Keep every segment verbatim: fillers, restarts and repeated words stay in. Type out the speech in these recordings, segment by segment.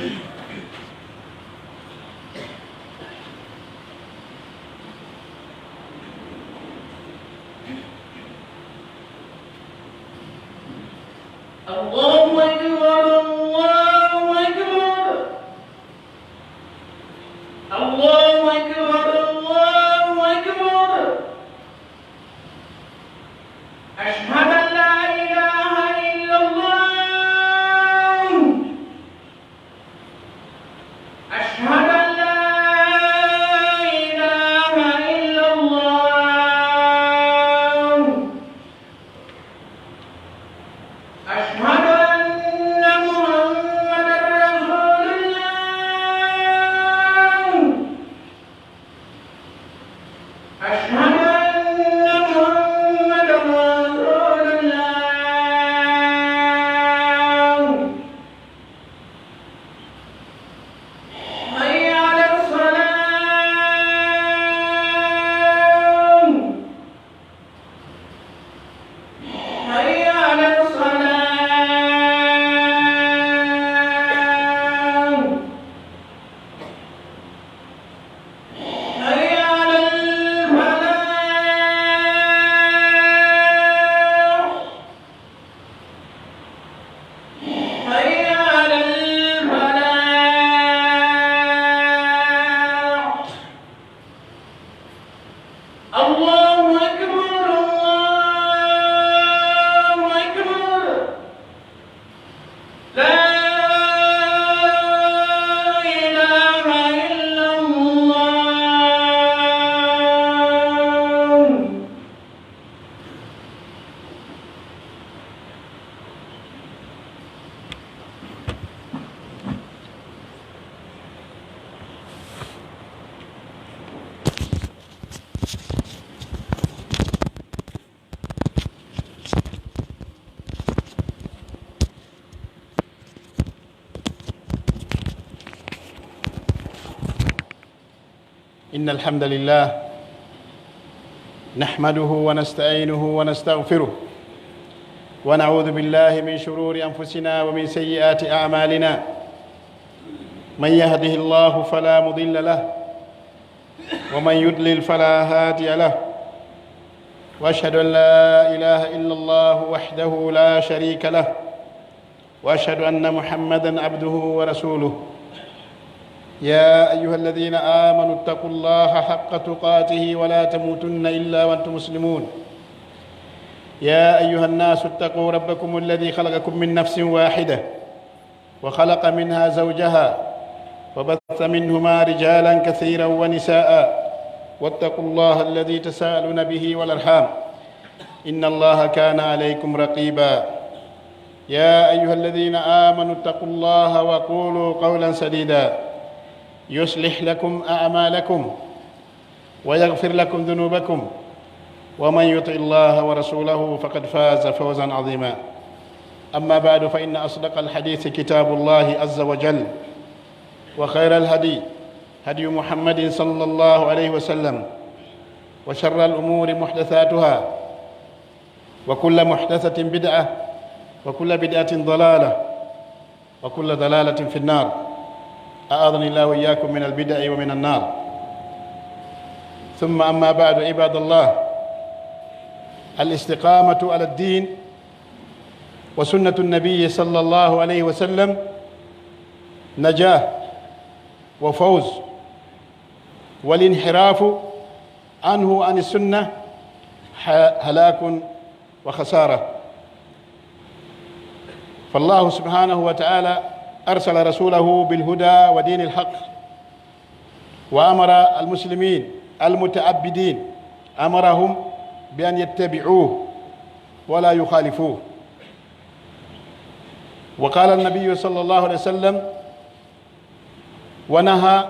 الله أكبر، الله أكبر. الله أكبر، الله أكبر. أشهد أن لا إله إلا الله. أشهد أن لا إله إلا الله. أشهد أن محمدا رسول الله. أشهد أن محمدا رسول الله. حي على الصلاة. حي على الصلاة. حي على الفلاح. حي على الفلاح. الله أكبر، الله أكبر. لا إله إلا الله. إن الحمد لله نحمده ونستعينه ونستغفره، ونعوذ بالله من شرور أنفسنا ومن سيئات أعمالنا. من يهده الله فلا مضل له، ومن يضلل فلا هادي له. وأشهد أن لا إله إلا الله وحده لا شريك له، وأشهد أن محمدا عبده ورسوله. يا أيها الذين آمنوا اتقوا الله حق تقاته ولا تموتن إلا وأنتم مسلمون. يا أيها الناس اتقوا ربكم الذي خلقكم من نفس واحدة وخلق منها زوجها وبث منهما رجالا كثيرا ونساء، واتقوا الله الذي تساءلون به والأرحام، إن الله كان عليكم رقيبا. يا أيها الذين آمنوا اتقوا الله وقولوا قولا سديدا، يصلح لكم أعمالكم ويغفر لكم ذنوبكم، ومن يطع الله ورسوله فقد فاز فوزا عظيما. أما بعد، فإن أصدق الحديث كتاب الله عز وجل، وخير الهدي هدي محمد صلى الله عليه وسلم، وشر الأمور محدثاتها، وكل محدثة بدعة، وكل بدعة ضلالة، وكل ضلالة في النار. أعاذني الله وإياكم من البدع ومن النار. ثم أما بعد، عباد الله، الاستقامة على الدين وسنة النبي صلى الله عليه وسلم نجاة وفوز، والانحراف عنه، عن السنة، ح-، هلاك وخسارة. فالله سبحانه وتعالى أرسل رسوله بالهدى ودين الحق، وأمر المسلمين المتعبدين، أمرهم بأن يتبعوه ولا يخالفوه. وقال النبي صلى الله عليه وسلم ونهى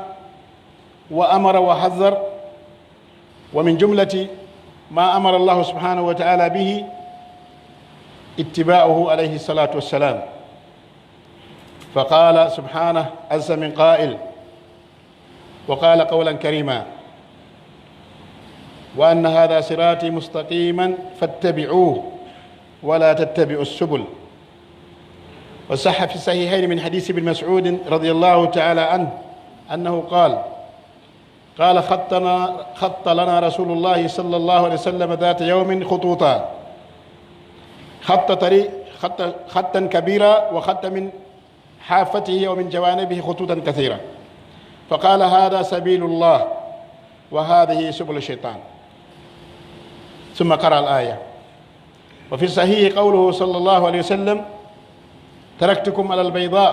وأمر وحذر، ومن جملة ما أمر الله سبحانه وتعالى به اتباعه عليه الصلاة والسلام، فقال سبحانه عز من قائل، وقال قولا كريما، وأن هذا صراطي مستقيما فاتبعوه ولا تتبعوا السبل وصح في الصحيحين من حديث ابن مسعود رضي الله تعالى عنه أنه قال: قال: خطنا، خط لنا رسول الله صلى الله عليه وسلم ذات يوم خطوطا، خط طريق، خط، خطا كبيرا، وخط من حافته ومن جوانبه خطوطا كثيرة، فقال: هذا سبيل الله وهذه سبل الشيطان، ثم قرأ الآية. وفي الصحيح قوله صلى الله عليه وسلم: تركتكم على البيضاء،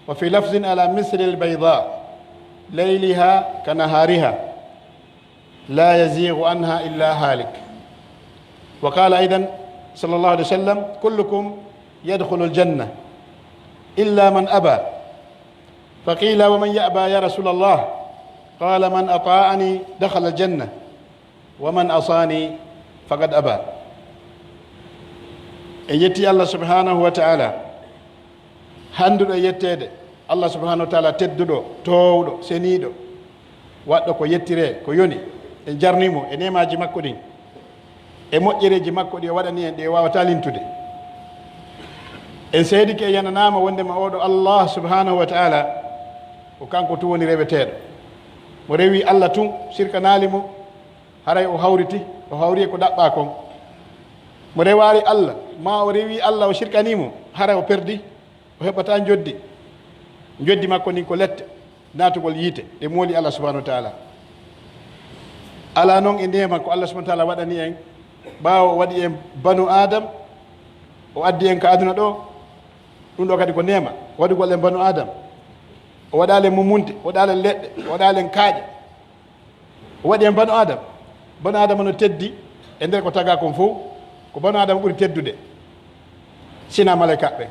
وفي لفظ: على مثل البيضاء، ليلها كنهارها، لا يزيغ عنها إلا هالك. وقال أيضا صلى الله عليه وسلم: كلكم يدخل الجنة إلا من أبى. فقيل: ومن يأبى يا رسول الله؟ قال: من أطاعني دخل الجنة، ومن عصاني فقد أبى. En yetti Allah subhanahu wa ta'ala, handuɗo e yetteede, Allah subhanahu wa ta'ala tedduɗo, toowuɗo, seniiɗo, waɗɗo ko yettiree, ko yoni. En jarnii mo e neemaaji makko ɗin, e moƴƴereeji makko ɗi o waɗani en, ɗi en waawataa lintude. En seedike, en yananaama wondema oo ɗoo Allah subhanahu wa ta'ala, ko kanko tun woni reweteeɗo. Mo rewii Allah tun, sirkanaali mo, haray o hawriti, o hawri e ko ɗaɓɓaa kon. Mo rewaali Allah, maa o rewii Allah, o sirkanii mo, haray o perdi, o heɓataa njoddi. Njoddi makko ndin ko lette, naatugol yiite, ɗe mooli Allah subhanahu wa ta'ala. Alaa non e neema ko Allah subhanahu wa ta'ala waɗani en, ɓaawo o waɗi en banu Adam, o addi en ka aduna ɗoo, ɗun ɗoo kadi ko neema, waɗugol en banu Adam. O waɗaali en mumunte, o waɗaali en leɗɗe, o waɗaali en kaaƴe. O waɗi en banu Adam. Banu Adam no teddi e nder ko tagaa kon fow, ko banu Adam ɓuri teddude, sinaa malaykaaɓe ɓen.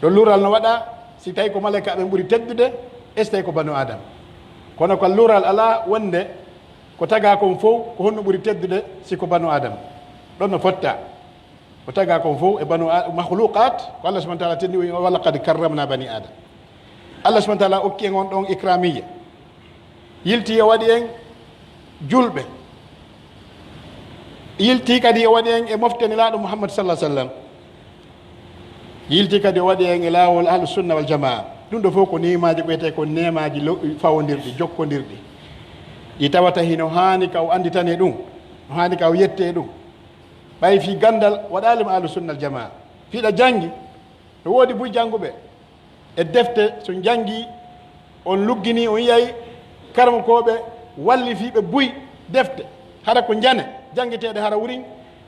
Ɗon luural no waɗaa, si tawi ko malaykaaɓe ɓen ɓuri teddude, e si tawi ko banu Adam. Kono ko luural alaa wonde ko tagaa kon fow, ko honno ɓuri teddude si ko banu Adam. Ɗon no fottaa. Ko tagaa kon fow e banu a-, makhluqat, ko Allah subhanahu wa ta'ala tenni o, "Wa laqad karramna bani Adam." Allah subhanahu wa ta'ala okki en on ɗon ikramiyya. Yilti o waɗi en julɓe. Yilti kadi o waɗi en e mofte Nelaaɗo Muhammad sallallahu alaihi wasallam. Yilti kadi o waɗi en e laawol Ahlus Sunna wal Jamaa. Ɗum ɗo fow ko ni'imaaji ko wiyetee ko neemaaji lo-, fawondirɗi, jokkondirɗi. Ɗi tawata hino haani ka o annditane ɗum, no haani ka o yettee ɗum. Ɓay fii ganndal waɗaali mo Ahlu Sunnal Jamaa. Fii ɗa janngi, no woodi buy jannguɓe e defte, so janngi, on luggini, on yiyay karamokooɓe wallifiiɓe buy defte, hara ko njane janngeteeɗe, hara wurin,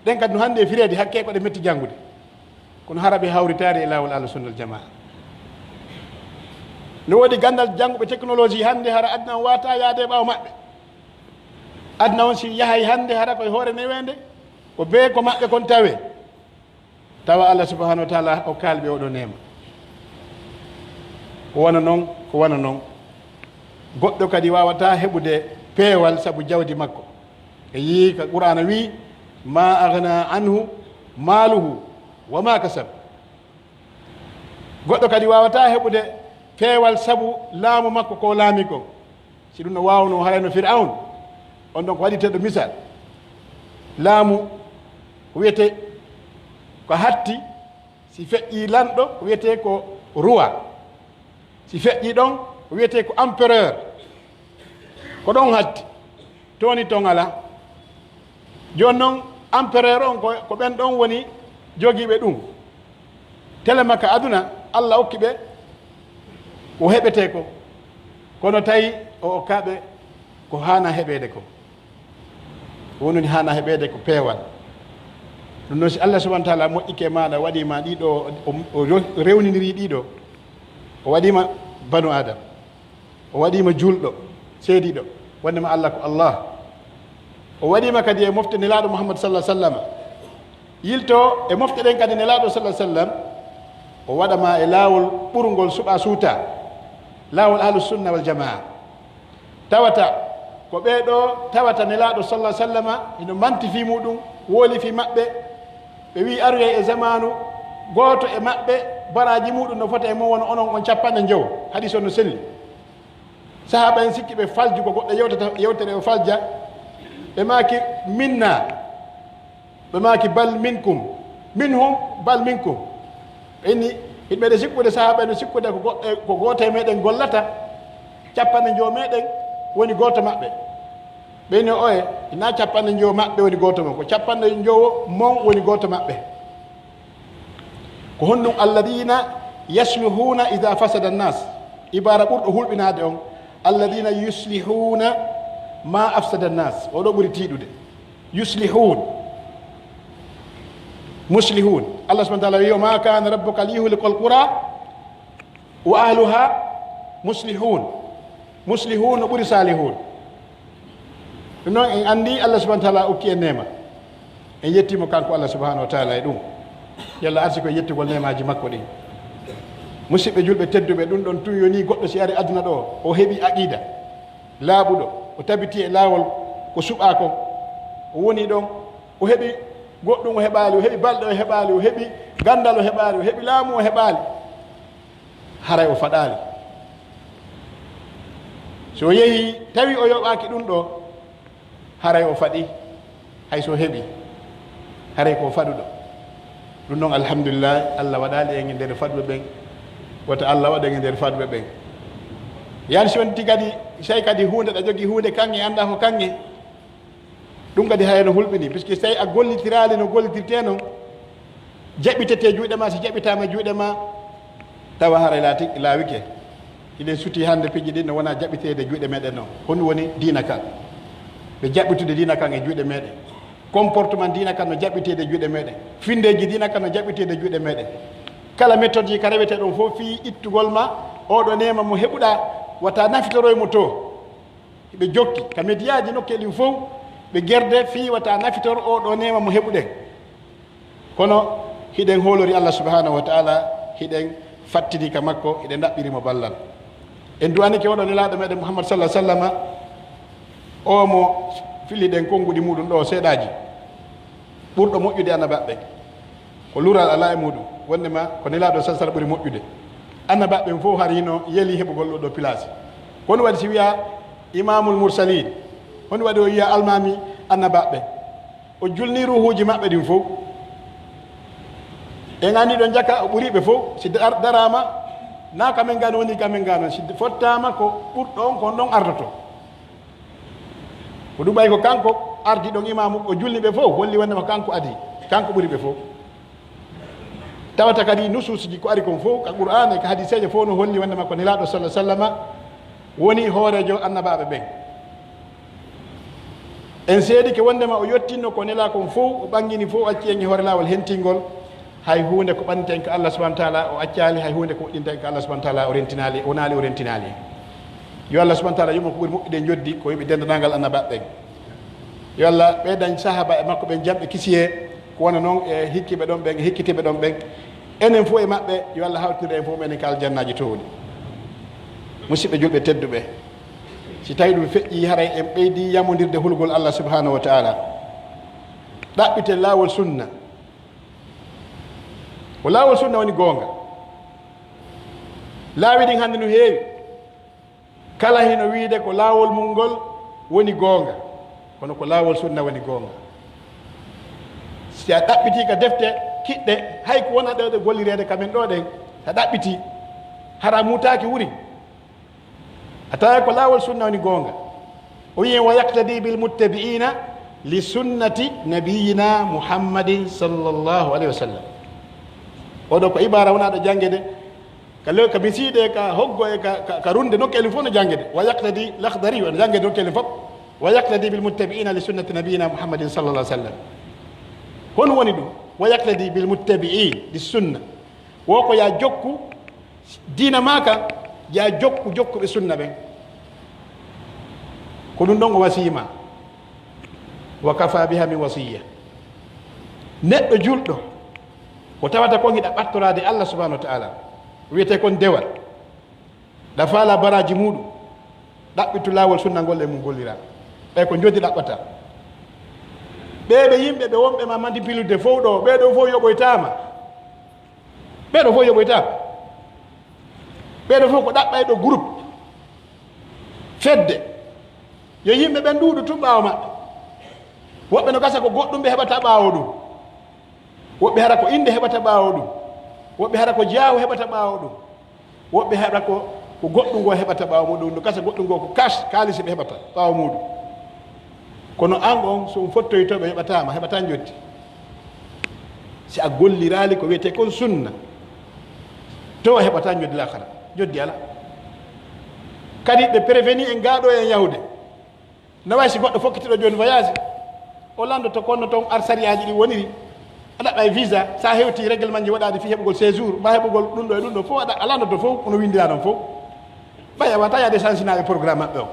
ɗen kadi no hannde e fireede, hakkee ko ɗe metti janngude. Kono hara ɓe hawritaali e laawol Ahlu Sunnal Jamaa. No woodi ganndal jannguɓe technologie hannde, hara aduna on waawataa yaade e ɓaawo maɓɓe. Aduna on si yahay hannde hara koye hoore neweende, ko bee ko maɓɓe kon tawee. Tawa Allah subhanahu wa ta'ala o kaalɓe oɗo neema. Ko wano non, ko wano non. Goɗɗo kadi waawataa heɓude peewal sabu jawdi makko. E yii ka Qur'aana wi'i, "Ma aghna anhu maluhu wa ma kasab." Goɗɗo kadi waawataa heɓude peewal sabu laamu makko ko laami kon. Si ɗum no waawnoo, haray no Fir'awn, on ɗon ko waɗiteeɗo misal. Laamu ko wiyetee ko hatti, si feƴƴii lanɗo, ko wiyetee ko roi. Si feƴƴii ɗon, ko wiyetee ko empereur. Ko ɗon hatti, tooni ton alaa. Jooni non, empereur on ko, ko ɓen ɗon woni jogiiɓe ɗum. Telema ka aduna, Allah okki ɓe ko heɓetee ko. Kono tawi o okkaa ɓe ko haana heɓeede ko. Wonuni haana heɓeede ko peewal. Ɗum noon, si Allah subhanahu wa ta'ala moƴƴike maaɗa, waɗii ma ɗiɗo, o, o, o rewninirii ɗiɗo, o waɗii ma banu Adam. O waɗii ma juulɗo, seediiɗo, wonde ma Allah ko Allah. O waɗii ma kadi e mofte Nelaaɗo Muhammad sallallahu alaihi wasallam. Yilto e mofte ɗen kadi Nelaaɗo sallallahu alaihi wasallam, o waɗa ma e laawol ɓurngol suɓaa suutaa, laawol Ahlus Sunna wal Jamaa. Tawata ko ɓee ɗoo tawata Nelaaɗo sallallahu alaihi wasallam hino manti fii muɗum, wooli fii maɓɓe. Ɓe wi'i, "Aroyay e zamaanu gooto e maɓɓe, baraaji muɗum no fota e mon wano onon on cappanɗe njowo." Hadiis on no selli. Sahaaba en sikki ɓe falju ko goɗɗo yewtata, yewtere o falja. Ɓe maaki, "Minna." Ɓe maaki, "Bal minkum." "Minhum, bal minkum." Ɓe inni, hiɗen meɗi sikkude, sahaaba en sikkude ko go-, e, ko gooto e meɗen gollata, capanɗe njowo meɗen woni gooto maɓɓe. Ɓe inni, oye, hinaa capanɗe njowo maɓɓe woni gooto mon, ko capanɗe njowo mon woni gooto maɓɓe. Ko honɗun? "Alladina yasluhuuna ida fasada annas." Ibaara ɓurɗo hulɓinaade on, "Alladina yuslihuuna ma afsada annas." O ɗo ɓuri tiiɗude. Yuslihuun. Muslihun. Allah subhanahu wa ta'ala wi'i, "Wa ma kana rabbuka liyuhlikal qura wa ahluha muslihun." Muslihun no ɓuri salihun. Ɗum noon, en anndi Allah subhanahu wa ta'ala okki en neema. En yettii mo kanko Allah subhanahu wa ta'ala e ɗum. Yo Allah arsiku en yettugol neemaaji makko ɗin. Musidɓe julɓe tedduɓe, ɗum ɗon tun yonii goɗɗo si ari aduna ɗo, o heɓi aqida laaɓuɗo, o tabitii e laawol ko suɓaa kon. O woni ɗon, o heɓi goɗɗum o heɓaali, o heɓi balɗe o heɓaali, o heɓi ganndal o heɓaali, o heɓi laamu o heɓaali. Haray o faɗaali. Si o yehii, tawi o yoɓaaki ɗum ɗo, haray o faɗi, hay so o heɓii, haray ko o faɗuɗo. Ɗum noon, alhamdulillahi, Allah waɗaali en e nder faɗuɓe ɓen. Wota Allah waɗu en e nder faɗuɓe ɓen. Yaani si wonti kadi, si tawi kadi huunde, ɗa jogii huunde kaŋŋe, anndaa ko kaŋŋe, ɗum kadi hay no hulɓinii, puisque si tawi a gollitiraali no gollitirtee non, jaɓitetee juuɗe maa, si jaɓitaama juuɗe maa, tawa haray laati, laawike. Hiɗen sutii hannde piiji ɗin no wona jaɓiteede juuɗe meɗen non. Honɗum woni diina kan? Ɓe jaɓɓitude diina kan e juuɗe meɗen. Comportement diina kan no jaɓɓiteede juuɗe meɗen. Finndeeji diina kan no jaɓɓiteede juuɗe meɗen. Kala méthode ka rewetee ɗon fof fii ittugol ma, oo ɗoo neema mo heɓuɗaa, wata nafitoroy mo to. Hiɓe jokki ka mediyaaji nokkeeli ɗin fow, ɓe gerde fii wata nafitor oo ɗoo neema mo heɓuɗen. Kono hiɗen hoolori Allah subhanahu wa ta'ala, hiɗen fattini ka makko, hiɗen ɗaɓɓiri mo ballal. En du'anike oo ɗoo Nelaaɗo meɗen Muhammad sallallahu alaihi wasallama, oo mo fili ɗen konnguɗi muɗum ɗoo seeɗaaji, ɓurɗo moƴƴude annabaaɓe ɓen. Ko luural alaa e muɗum, wonndema ko Nelaaɗo sallallahu alaihi wasallam ɓuri moƴƴude. Annabaaɓe ɓen fow hari hino yeli heɓugol ɗoo ɗoo pilaasi. Ko honɗum waɗi si wi'aa Imaamul Mursaliin? Honɗum waɗi o wi'aa Almaami Annabaaɓe ɓen? O julnii ruuhuuji maɓɓe ɗin fow. En anndi ɗon jaka o ɓurii ɓe fow. Si dar-, daraama, naa ka men gaa non woni ka men gaa non. Si fottaama ko ɓurɗo on, ko on ɗon ardoto. Ko ɗum ɓay ko kanko ardi ɗon imaamu, o julni ɓe fow, holli wonndema ko kanko adi, kanko ɓuri ɓe fow. Tawata kadi nusuusiji ko ari kon fow, ka Qur'aana e ka hadiiseeje fow no holli wonndema ko Nelaaɗo sallallahu alaihi wasallama woni hooreejo annabaaɓe ɓen. En seedike wonndema o yottinno ko nelaa kon fow, o ɓangini fow, o acci en e hoore laawol hentingol. Hay huunde ko ɓadinten ka Allah subhanahu wa ta'ala o accaali, hay huunde ko woɗɗinten ka Allah subhanahu wa ta'ala o rentinaali, o naali o rentinaali. Yo Allah subhanahu wa ta'ala yoɓ mo ko ɓuri moƴƴude e njoddi, ko yoɓi denndaangal annabaaɓe ɓen. Yo Allah ɓeydan sahaabaaɓe makko ɓen jam e kisiyee, ko wano non e hikkiiɓe ɗon ɓen, e hikkitiiɓe ɗon ɓen. Enen fow e maɓɓe, yo Allah hawtindir en fow meɗen ka aljannaaji toowɗi. Musidɓe julɓe tedduɓe, si tawi ɗum feƴƴii, haray en ɓeydii yamondirde hulugol Allah subhanahu wa ta'ala. Ɗaɓɓiten laawol sunna. Ko laawol sunna woni goonga. Laawi ɗin hannde no heewi. Kala hino wiide ko laawol mun ngol woni goonga, kono ko laawol sunna woni goonga. Si a ɗaɓɓitii ka defte kiɗɗe, hay ko wona ɗe ɗe gollireede ka men ɗoo ɗen, si a ɗaɓɓitii, hara mutaaki wuri. A taway ko laawol sunna woni goonga. O wi'i, "Wa yaqtadi bil muttabi'ina li sunnati nabiyyina Muhammadin sallallahu alaihi wasallam." Oɗo ko ibaara wonaa ɗo jannge de. Ka lew, ka misiide, ka hoggo e ka, ka, ka runde nokkeeli fof no jannge de. Wa yaqtadi, Lakhdari, no jannge nokkeeli fof. "Wa yaqtadi bil muttabi'ina li sunnati nabiyyina Muhammadin sallallahu alaihi wasallam." Honɗum woni ɗum? "Wa yaqtadi bil muttabi'in li sunna." Wo ko yaa jokku diina maa kan, yaa jokku jokkuɓe sunna ɓen. Ko ɗum ɗon o wasii ma. Wa kafa biha min wasiyya. Neɗɗo julɗo, ko tawata kon hiɗa ɓattoraade Allah subhanahu wa ta'ala. Wiyetee kon dewal. Ɗa faalaa baraaji muuɗum. Ɗaɓɓitu laawol sunna ngol e mun gollira. Ɓay ko njoddi ɗaɓɓata. Ɓee ɓe yimɓe ɓe wonɓe ma mandi pilude fow ɗoo, ɓee ɗoo fow yoɓoytaama. Ɓee ɗoo fow yoɓoytaama. Ɓee ɗoo fow ko ɗaɓɓayɗo groupe. Fedde. Yo yimɓe ɓen ɗuuɗu tun ɓaawo maɓɓe. Woɓɓe no gasa ko goɗɗum ɓe heɓata ɓaawo ɗum. Woɓɓe hara ko innde heɓata ɓaawo ɗum. Woɓɓe hara ko jaawo heɓata ɓaawo ɗum. Woɓɓe hara ko, ko goɗɗum ngo heɓata ɓaawo muɗum. No gasa goɗɗum ngo ko cash, kaalisi ɓe heɓata ɓaawo muɗum. Kono an on, so on fottoyi to ɓe yoɓataama, heɓataa njoddi. Si a golliraali ko wiyetee kon sunna, to a heɓataa njoddi laakara. Njoddi alaa. Kadi ɓe prévenir en gaa ɗoo en yahude. No wayi si goɗɗo fokkitiiɗo jooni voyage, o lanndoto ko honno ton ar sariyaaji ɗin woniri. A ɗaɓɓay visa, sa hewti règlement ji waɗaani fii heɓugol séjour, maa heɓugol ɗum ɗo e ɗum ɗo, fof a ɗa-, a lanndoto fof, hono winndiraa non fof. Ɓay a waawataa yaade sansinaaɓe programme maɓɓe on.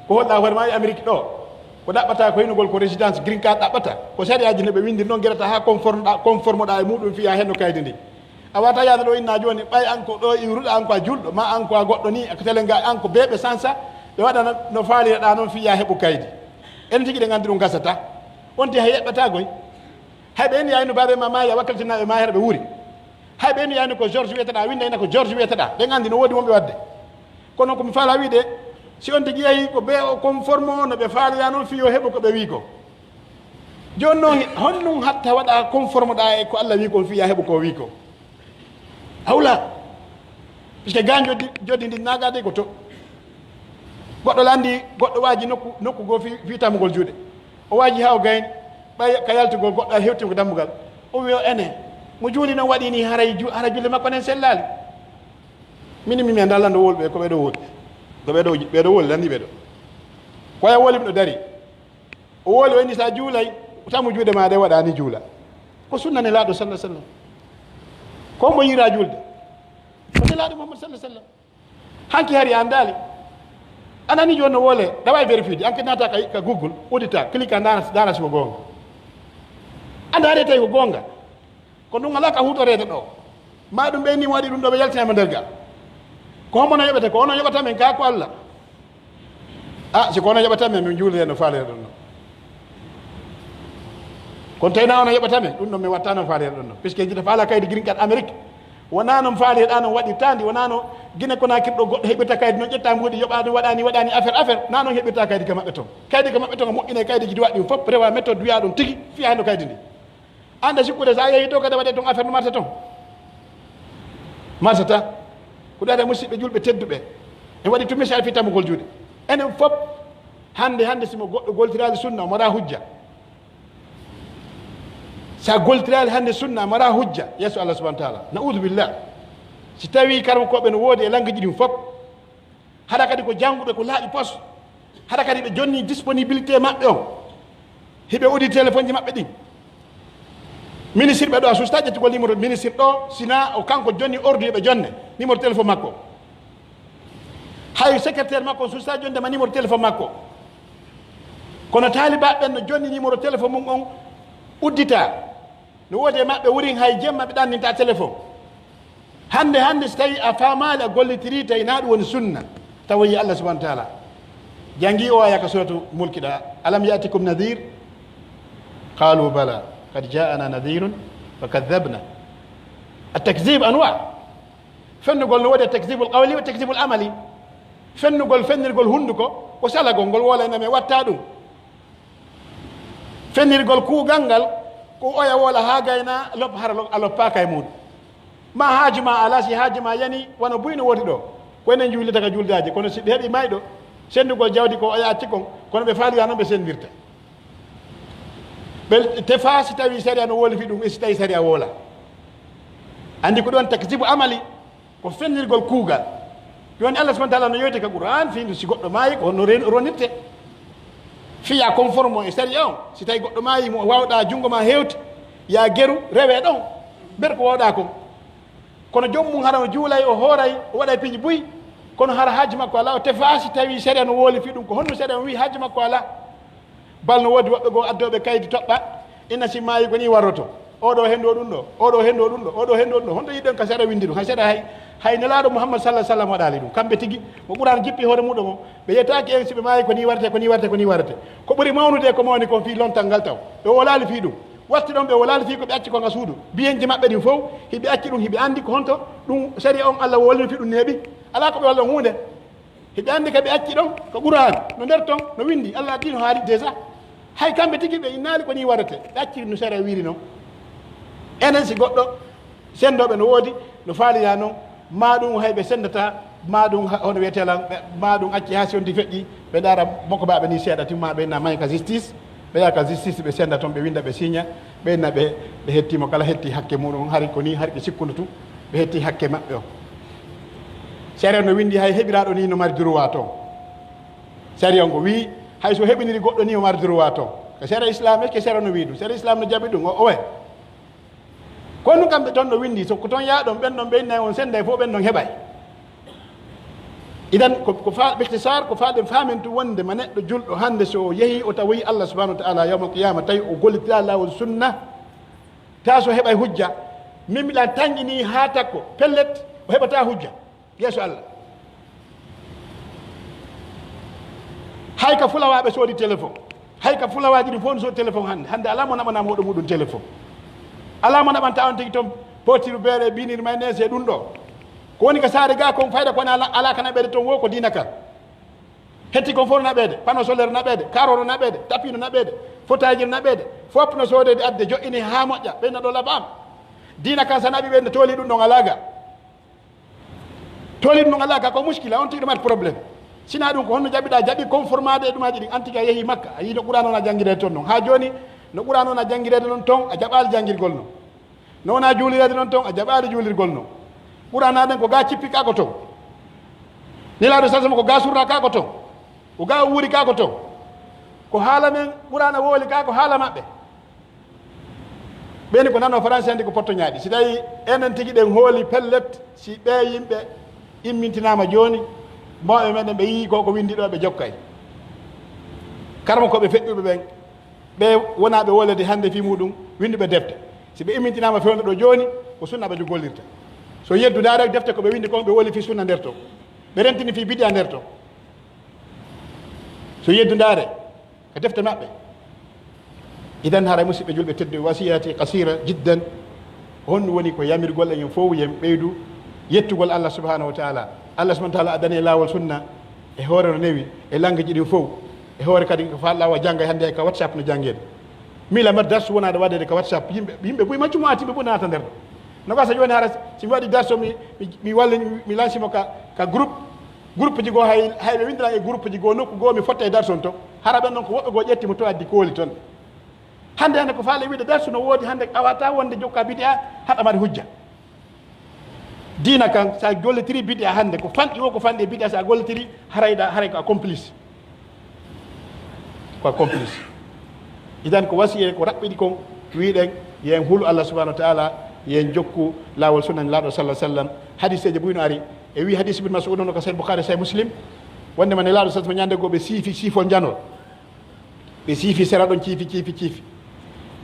Ko holɗaa hoore maa e Amérique ɗoo, ko ɗaɓɓataa ko hinugol ko résidence green card ɗaɓɓataa. Ko sariyaaji no ɓe winndiri non, gerataa haa conforme-ɗaa, conforme-ɗaa e muɗum fii yaa henno kaydi ndin. A waawataa yaade ɗoo inna jooni, ɓay an ko ɗoo iwruɗaa, an ko a julɗo, maa an ko a goɗɗo nii, ko telenga, an ko bee ɓe sansa, ɓe waɗana no faaliraɗaa non fii yaa heɓu kaydi. En tigi ɗen anndi ɗum gasataa. On tigi hay eɓɓataa koy. Hay ɓe inni yaay no baabee maa maayi, a wakkaltinaa ɓe maa hara ɓe wuuri. Hay ɓe inni yaay no ko George wiyeteɗaa, winnda ina ko George wiyeteɗaa. Ɗen anndi no woodi wonɓe waɗde. Kono ko mi faalaa wiide, si on tigi yahi ko bee o conforme o no ɓe faalira non fii yo heɓu ko ɓe wii ko. Jooni non, honɗum hatta waɗa conforme ɗaa e ko Alla wii kon fii yaa heɓu ko o wii ko? Hawla. Puisque gaa joddi, joddi ndin naagaade ko to. Goɗɗo lanndii, goɗɗo waaji nokku, nokku goo fii, fii tamugol juuɗe. O waaji haa o gayni, ɓay ka yaltugol goɗɗo hewti ko dambugal. O wi'i o ene, mo juuli non waɗi nii haray ju-, hara julde makko nden sellaali. Min mi, mi anndaa lanndoo wowluɓe ko ɓee ɗoo wowli. Ko ɓee ɗoo, ɓee ɗoo wowli, lanndii ɓee ɗoo. Ko ya wowli miɗo dari. O wowli o inni, "Sa juulay, tamu juuɗe maa ɗe waɗaani juula." Ko sunna Nelaaɗo sallallahu alaihi wasallam. Ko mo yiira juulde? Ko Nelaaɗo Muhammad sallallahu alaihi wasallam. Hanki hari a anndaali. A nani jooni no wowle, ɗaɓɓay vérifier, an kadi naata ka, ka Google, uddita, clique a ndaara, ndaara si ko goonga. A ndaari tawi ko goonga. Ko ɗum alaa ka huutoreede ɗoo. Maa ɗum ɓe ni waɗi ɗum ɗoo, ɓe yaltina mo nder ga. Ko homo no yoɓete? Ko ono yoɓata men, kaa ko Alla? Ah, si ko ono yoɓata men, min juuliree no faaliree ɗon non. Kono tawi na ono yoɓata men, ɗum ɗon mi watta no faaliree ɗon non. Puisque jita faala kaydi green card Amérique, wonaa non faalirɗaa non waɗirtaa ndi, wonaa no Gine Konaakiri ɗoo goɗɗo heɓirta kaydi non, ƴetta mbuuɗi, yoɓaa ɗum, waɗaa ni, waɗaa ni, affaire, affaire, naa non heɓirta kaydi ka maɓɓe ton. Kaydi ka maɓɓe ton, a moƴƴinay kaydiiji ɗi waɗi ɗum fof, rewa méthode wiyaa ɗum tigi, fiyaa no kaydi ndi. Annda sikkude so a yehii to kadi waɗee ton affaire no marta ton. Marsata. Ko ɗum waɗi musiɓɓe julɓe tedduɓe. En waɗi tun misal fii tamugol juuɗe. Enen fof, hannde, hannde si mo goɗɗo goltiraali sunna, o maraa hujja. Si a goltiraali hannde sunna, a maraa hujja yeeso Allah subhanahu wa taala. Na'udhu billah. Si tawii karamokooɓe no woodi e langueji ɗin fof, hara kadi ko jannguɓe ko laaɓi pos. Hara kadi ɓe jonni disponibilité maɓɓe on. Hiɓe uddi téléphone ji maɓɓe ɗin. Ministre ɓe ɗo a sustaa ƴettugol numéro ministre ɗo, sina o kanko jonni ordre ɓe jonne numéro téléphone makko. Hay secrétaire makko on sustaa jonde ma numéro téléphone makko. Kono taalibaaɓe ɓen no jonni numéro téléphone mum on uddita. No woodi e maɓɓe wurin hay jemma ɓe ɗanninta téléphone. Hannde, hannde, si tawii a faamaali, a gollitirii, tawi naa ɗum woni sunna, tawoyi Allah subhanahu wa taala. Janngii o aya ka suratu Mulki ɗa, "Alam ya'tikum nadhir? Qalu bala, qad ja'ana nadhirun fa kadhabna." At-takdhib anwa. Fennugol no woodi takdhibul qawli wa takdhibul amali. Fennugol, fennirgol hunnduko, ko salagol ngol woolayna men watta ɗum. Fennirgol kuugal ngal, ko oya woola haa gayna, lop-, hara lo-, a loppaaka e muuɗum. Ma haaju ma alaa, si haaju ma yani, wano buy no woodi ɗo. Ko enen juulirta ka juuldaaji, kono si ɓe heɓi mayɗo, senndugol jawdi ko oya acci kon, kono ɓe faalira non ɓe senndirta. Ɓe tefa si tawi sariya no wooli fii ɗum, e si tawi sariya woola. Anndi ko ɗon takzibu amali. Ko fennirgol kuugal. Jooni Allah subhanahu wa taala no yewti ka Qur'an fii ndu si goɗɗo maayi ko honno ren-, ronirte. Fiya conforme e sariya on. Si tawi goɗɗo maayi mo waawɗaa junngo ma hewti, ya geru, rewe ɗon. Ber ko waawɗaa kon. Kono joom mum hara o juulay, o hooray, o waɗay piiji buy. Kono hara haaju makko alaa, o tefa si tawi sariya no wooli fii ɗum. Ko honno sariya on wi'i haaju makko alaa? Bal no woodi woɓɓe goo addooɓe kaydi toɓɓa, ina si maayi ko nii warroto. Oo ɗoo henndo ɗum ɗoo, oo ɗoo henndo ɗum ɗoo, oo ɗoo henndo ɗum ɗoo. Honto yiɗɗon ka seeɗa winndi ɗum? Hay seeɗa hay, hay Nelaaɗo Muhammad sallallahu alaihi wasallam waɗaali ɗum. Kamɓe tigi, mo Qur'an jippi hoore muɗum on, ɓe yetaaki en si ɓe maayi ko nii warete, ko nii warete, ko nii warete. Ko ɓuri mawnude e ko mawni kon fii lontal ngal taw. Ɓe wolaali fii ɗum. Watti ɗon ɓe wolaali fii ko ɓe acci kon ka suudu. Biyenji maɓɓe ɗin fow, hiɓe acci ɗum, hiɓe anndi ko honto ɗum sariya on Allah wolni fii ɗum neeɓi. Alaa ko ɓe walla huunde. Hiɓe anndi ka ɓe acci ɗon, ko Qur'an, no nder ton, no winndi, Allah addi no haali déjà. Hay kamɓe tigi ɓe innaali ko nii waɗete, ɓe acci no sariya wiiri non. Enen si goɗɗo Senndooɓe no woodi, no faalira non, maa ɗum hay ɓe senndataa, maa ɗum ha-, hono wi'etee lan, ɓe, maa ɗum acci haa si wonti feƴƴi, ɓe ndaara mokobaaɓe nii seeɗa, timmaa ɓe inna mahi ka justice, ɓe yaha ka justice, ɓe sennda ton, ɓe winnda, ɓe siña, ɓe inna ɓe, ɓe hettii mo, kala hettii hakke muuɗum, hari ko nii, hari ɓe sikkuno tun, ɓe hettii hakke maɓɓe on. Sariya no winndi hay heɓiraaɗo nii no mari droit ton. Sariya on ko wi'i, hay so heɓiniri goɗɗo nii, o mari droit ton. Ko sariya Islam, est-ce que sariya no wi'i ɗum? Sariya Islam no jaɓi ɗum, o, o way. Kono kamɓe ton no winndi, so ko ton yaaɗon, ɓen ɗon ɓe innay on sennday fof, ɓen ɗon heɓay. Idan, ko, ko fa-, bikhtisar, ko faaɗen faamen tun wonde ma neɗɗo julɗo hannde so o yehi, o tawoyi Allah subhanahu wa ta'ala yawmal qiyama, tawi o gollitira laawol sunna, ta so heɓay hujja. Min miɗa tanƴini haa takko, pellet, o heɓata hujja. Yeeso Allah. Hay ka fulawaaɓe soodi téléphone. Hay ka fulawaaji ɗin fof no soodi téléphone hannde. Hannde alaa mo naɓanaa mooɗo muɗum téléphone. Alaa mo naɓanta on tigi ton potiru beere, binir mayneese e ɗum ɗo. Ko woni ka saare gaa kon fayda ko woni alaa, alaa ka naɓeede ton wo ko diina kan. Hetti kon fof no naɓeede, panneau solaire naɓeede, carreau no naɓeede, tapis no naɓeede, fauteuil no naɓeede, fof no soodeede adde joƴƴini haa moƴƴa, ɓeyna ɗo laɓaama. Diina kan sa naɓi ɓeyna tooli ɗum ɗon alaa ga. Tooli ɗum ɗon alaa ga ko muskila, on tigi ɗo mari problème. Sina ɗum ko honno jaɓiɗaa, jaɓi conformade e ɗumaaji ɗin, an tigi a yehi Makka, a yii no Qur'aana on a janngireede ton non. Haa jooni, no Qur'aana on a janngireede non ton, a jaɓaali janngirgol non. No wonaa juulireede non ton, a jaɓaali juulirgol non. Qur'aana ɗen ko ga cippi ka ko ton. Nelaaɗo sallallahu alaihi wasallam ko ga surra ka ko ton. Ko ga wuuri ka ko ton. Ko haala men Qur'aana wooli ka ko haala maɓɓe. Ɓen ko nanoo Faransi hannde ko pottoñaaɗi. Si tawi enen tigi ɗen hooli pellet, si ɓee yimɓe immintinaama jooni, mawɓe meɗen ɓe yii ko ko winndi ɗo ɓe jokkay. Karamokooɓe feƴƴuɓe ɓen, ɓe wonaa ɓe wolede hannde fii muɗum winnduɓe defte. Si ɓe immintinaama fewndo ɗo jooni, ko sunna ɓe gollirta. So yeddu ndaare defte ko ɓe winndi kon, ɓe woli fii sunna nder to. Ɓe rentini fii bidi'a nder to. So yeddu ndaare ka defte maɓɓe. Idan haray musidɓe julɓe tedduɓe, wasiyati qasira jiddan. Honɗum woni ko yamirgol en fow yen ɓeydu yettugol Allah subhanahu wa ta'ala. Allah subhanahu wa ta'ala addani e laawol sunna e hoore no newi e langueji ɗin fow. E hoore kadi ko faalɗaa o jannga hannde ka WhatsApp no janngeede. Miila mbar darsu wonaade waɗeede ka WhatsApp. Yimɓe, yimɓe buy majjumu'aati ɓe buy naata nder ɗo. No gasa jooni hara si mi waɗi darsu mi, mi, mi walli, mi lansi mo ka, ka groupe. Groupe ji goo hay, hay ɓe winndiraa e groupe ji goo nokku goo mi fotta e darsu on ton. Hara ɓen ɗon ko woɓɓe goo ƴetti mo to addi kooli ton. Hannde hannde ko faale wiide darsu no woodi hannde a waawataa wonde jokka bidi'a haɗa mari hujja. Diina kan, so a gollitirii bidi'a hannde, ko fanɗi woo ko fanɗi e bidi'a, so a gollitirii, haray ɗa, haray ko a complice. Ko a complice. Idan ko wasiyee, ko raɓɓiɗi kon, wiɗen, yo en hulu Allah subhanahu wa ta'ala, yo en jokku laawol sunna Nelaaɗo sallallahu alaihi wasallam. Hadiseeje buy no ari. E wi hadis Ibn Mas'ud on ko Sahih Bukhari, Sahih Muslim. Wonde ma Nelaaɗo sallallahu alaihi wasallam ñande goo ɓe siifi siifol njanol. Ɓe siifi sera ɗon ciifi, ciifi, ciifi.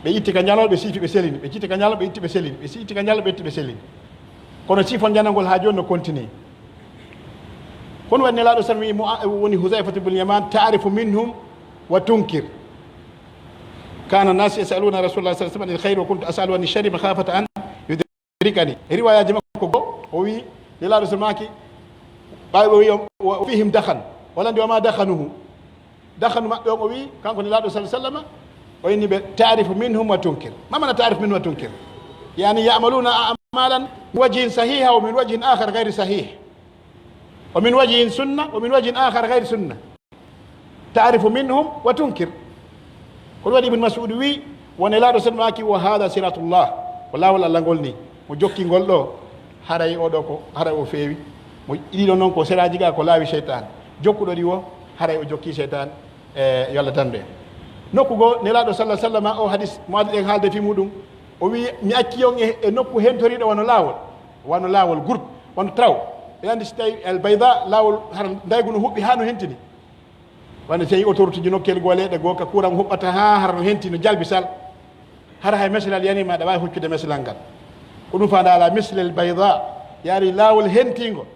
Ɓe itti ka njanol, ɓe siifi, ɓe selini. Ɓe itti ka njanol, ɓe itti, ɓe selini. Ɓe itti ka njanol, ɓe itti, ɓe selini. Kono siifol njanol ngol haa jooni no continue. Kono waɗi Nelaaɗo sallam wi'i mo, a-, woni Huzayfatu bun Yaman, "Ta'rifu minhum wa tunkir. Kana nasu yas'aluna Rasulullah sallallahu alaihi wasallam anil khayri wa kuntu as'alu anil sharri makhafata an yudrikani." E riwayaaji makko goo, o wi'i, Nelaaɗo sallam maaki, ɓay o wi'i, "Wa fihim dakhan." Wala ndi wa ma dakhanuhu. Dakhanu maɓɓe on o wi'i, kanko Nelaaɗo sallallahu alaihi wasallam, o inni ɓe, "Ta'rifu minhum wa tunkir." Ma mana ta'rifu minhum wa tunkir? Yani, ya'maluna a'malan min wajhin sahiha wa min wajhin akhar ghayri sahih. Wa min wajhin sunna, wa min wajhin akhar ghayri sunna. Ta'rifu minhum wa tunkir. Ko ɗum waɗi Ibn Mas'ud wi'i, won Nelaaɗo sallallahu alaihi wasallam maaki, "Wa hadha siratullah." Ko laawol Allah ngol ni. Mo jokki ngol ɗo, haray o ɗo ko, haray o feewi. Mo ɗiɗo non ko seraaji ga ko laawi seytaan. Jokkuɗo ɗi wo, haray o jokki seytaan. E, yo Allah dandu en. Nokku goo, Nelaaɗo sallallahu alaihi wasallam, o hadis mo adi ɗen haalde fii muɗum, o wi'i, "Mi acci on e, e nokku hentoriiɗo wano laawol, wano laawol groupe, wano traw." E andi si tawi al bayda, laawol hara ndaygu no huɓɓi haa no hentini. Wano si tawi autoroute ji nokkeeli goo, leyɗe goo, ka courant huɓɓata haa hara no henti, no jalbi sal. Hara hay meselal yani ma, aɗa waawi huccude meselal ngal. Ko ɗum faandaa alaa mislel bayda, yaari laawol hentiingo.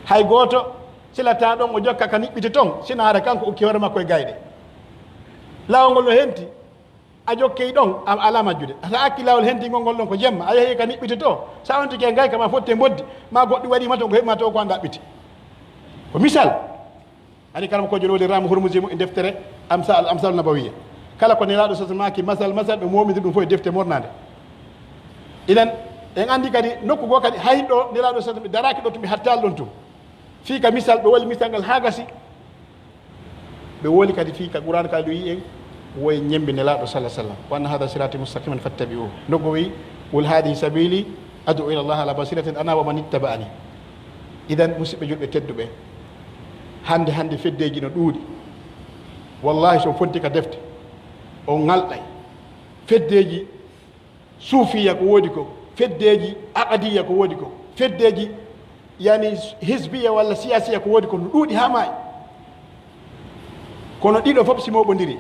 Hay gooto silataa ɗon o jokka ka niɓɓiti ton, sina hara kanko ukki hoore makko e gayɗe. Laawol ngol no henti, a jokkey ɗon, a alaa majjude. A akki laawol hentingol ngol ɗon ko jemma, a yehi ka niɓɓiti to, sa on tike gayka ma fotte mboddi, ma goɗɗum waɗi ma ton ko heɓi ma to ko an ɗaɓɓiti. Ko misal. Ani kala mo ko jololi Ramu Hurmuzi mo e deftere Amsa-, Al Amsal Nabawiyya. Kala ko Nelaaɗo sallallahu alaihi wasallam maaki masal, masal, ɓe momidi ɗum fof e defte mornaande. Idan, en anndi kadi nokku goo kadi, hay ɗo Nelaaɗo sallallahu alaihi wasallam daraaki ɗo, tun ɓe hattaali ɗon tun. Fii ka misal, ɓe woli misal ngal haa gasi. Ɓe woli kadi fii ka Qur'aana ka ɗo wi'i en, wo en ñemmbi Nelaaɗo sallallahu alaihi wasallam. "Wa anna hadha sirati mustaqiman fattabi'uhu." Nokku wi'i, "Qul hadhihi sabili ad'u ila Allah ala basiratin ana wa man ittaba'ani." Idan, musidɓe julɓe tedduɓe, hannde, hannde feddeeji no ɗuuɗi. Wallahi, so on fonti ka defte, on ŋalɗay. Feddeeji suufiya ko woodi ko, feddeeji aqadiya ko woodi ko, feddeeji, yani, hisbiya walla siyasiya ko woodi ko, no ɗuuɗi haa maayi. Kono ɗiɗo fof si mooɓondiri,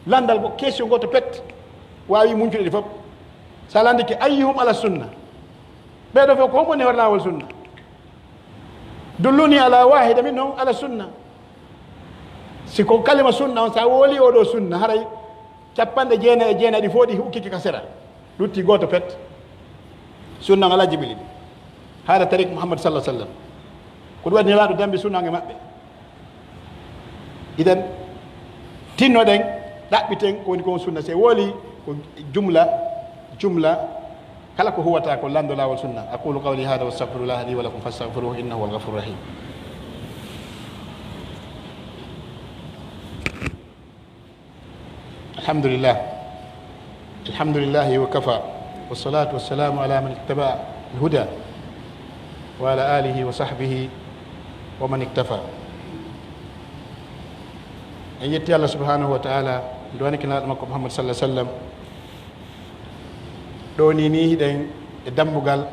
lanndal ko question gooto pet waawi muncude ɗi fof. Sa lanndike, "Ayyuhum ala sunna?" Ɓee ɗoo fof ko hombo woni hoore laawol sunna? "Dulluni ala wahida minhum ala sunna." Si ko kalima sunna on, sa woli oo ɗoo sunna, haray capanɗe jeenayi e jeenayi ɗi fof ɗi ukkike ka sera. Lutti gooto pet. Sunna on alaa jiɓili. Haala tarik Muhammad sallallahu alaihi wasallam. Ko ɗum waɗi Nelaaɗo dambi sunna on e maɓɓe. Idan, tinnoɗen, ɗaɓɓiten ko woni kon sunna. Se woli ko jumla, jumla, kala ko huwata ko lanndo laawol sunna. أقول قولي هذا وأستغفر الله لي ولكم فاستغفروه إنه هو الغفور الرحيم. الحمد لله. الحمد لله وكفى. والصلاة والسلام على من اتبع الهدى وعلى آله وصحبه ومن اقتفى. En yetti Allah subhanahu wa ta'ala, nduwani kinaaɗo makko Muhammad sallallahu alaihi wasallam. Ɗoo nii, nii hiɗen e dambugal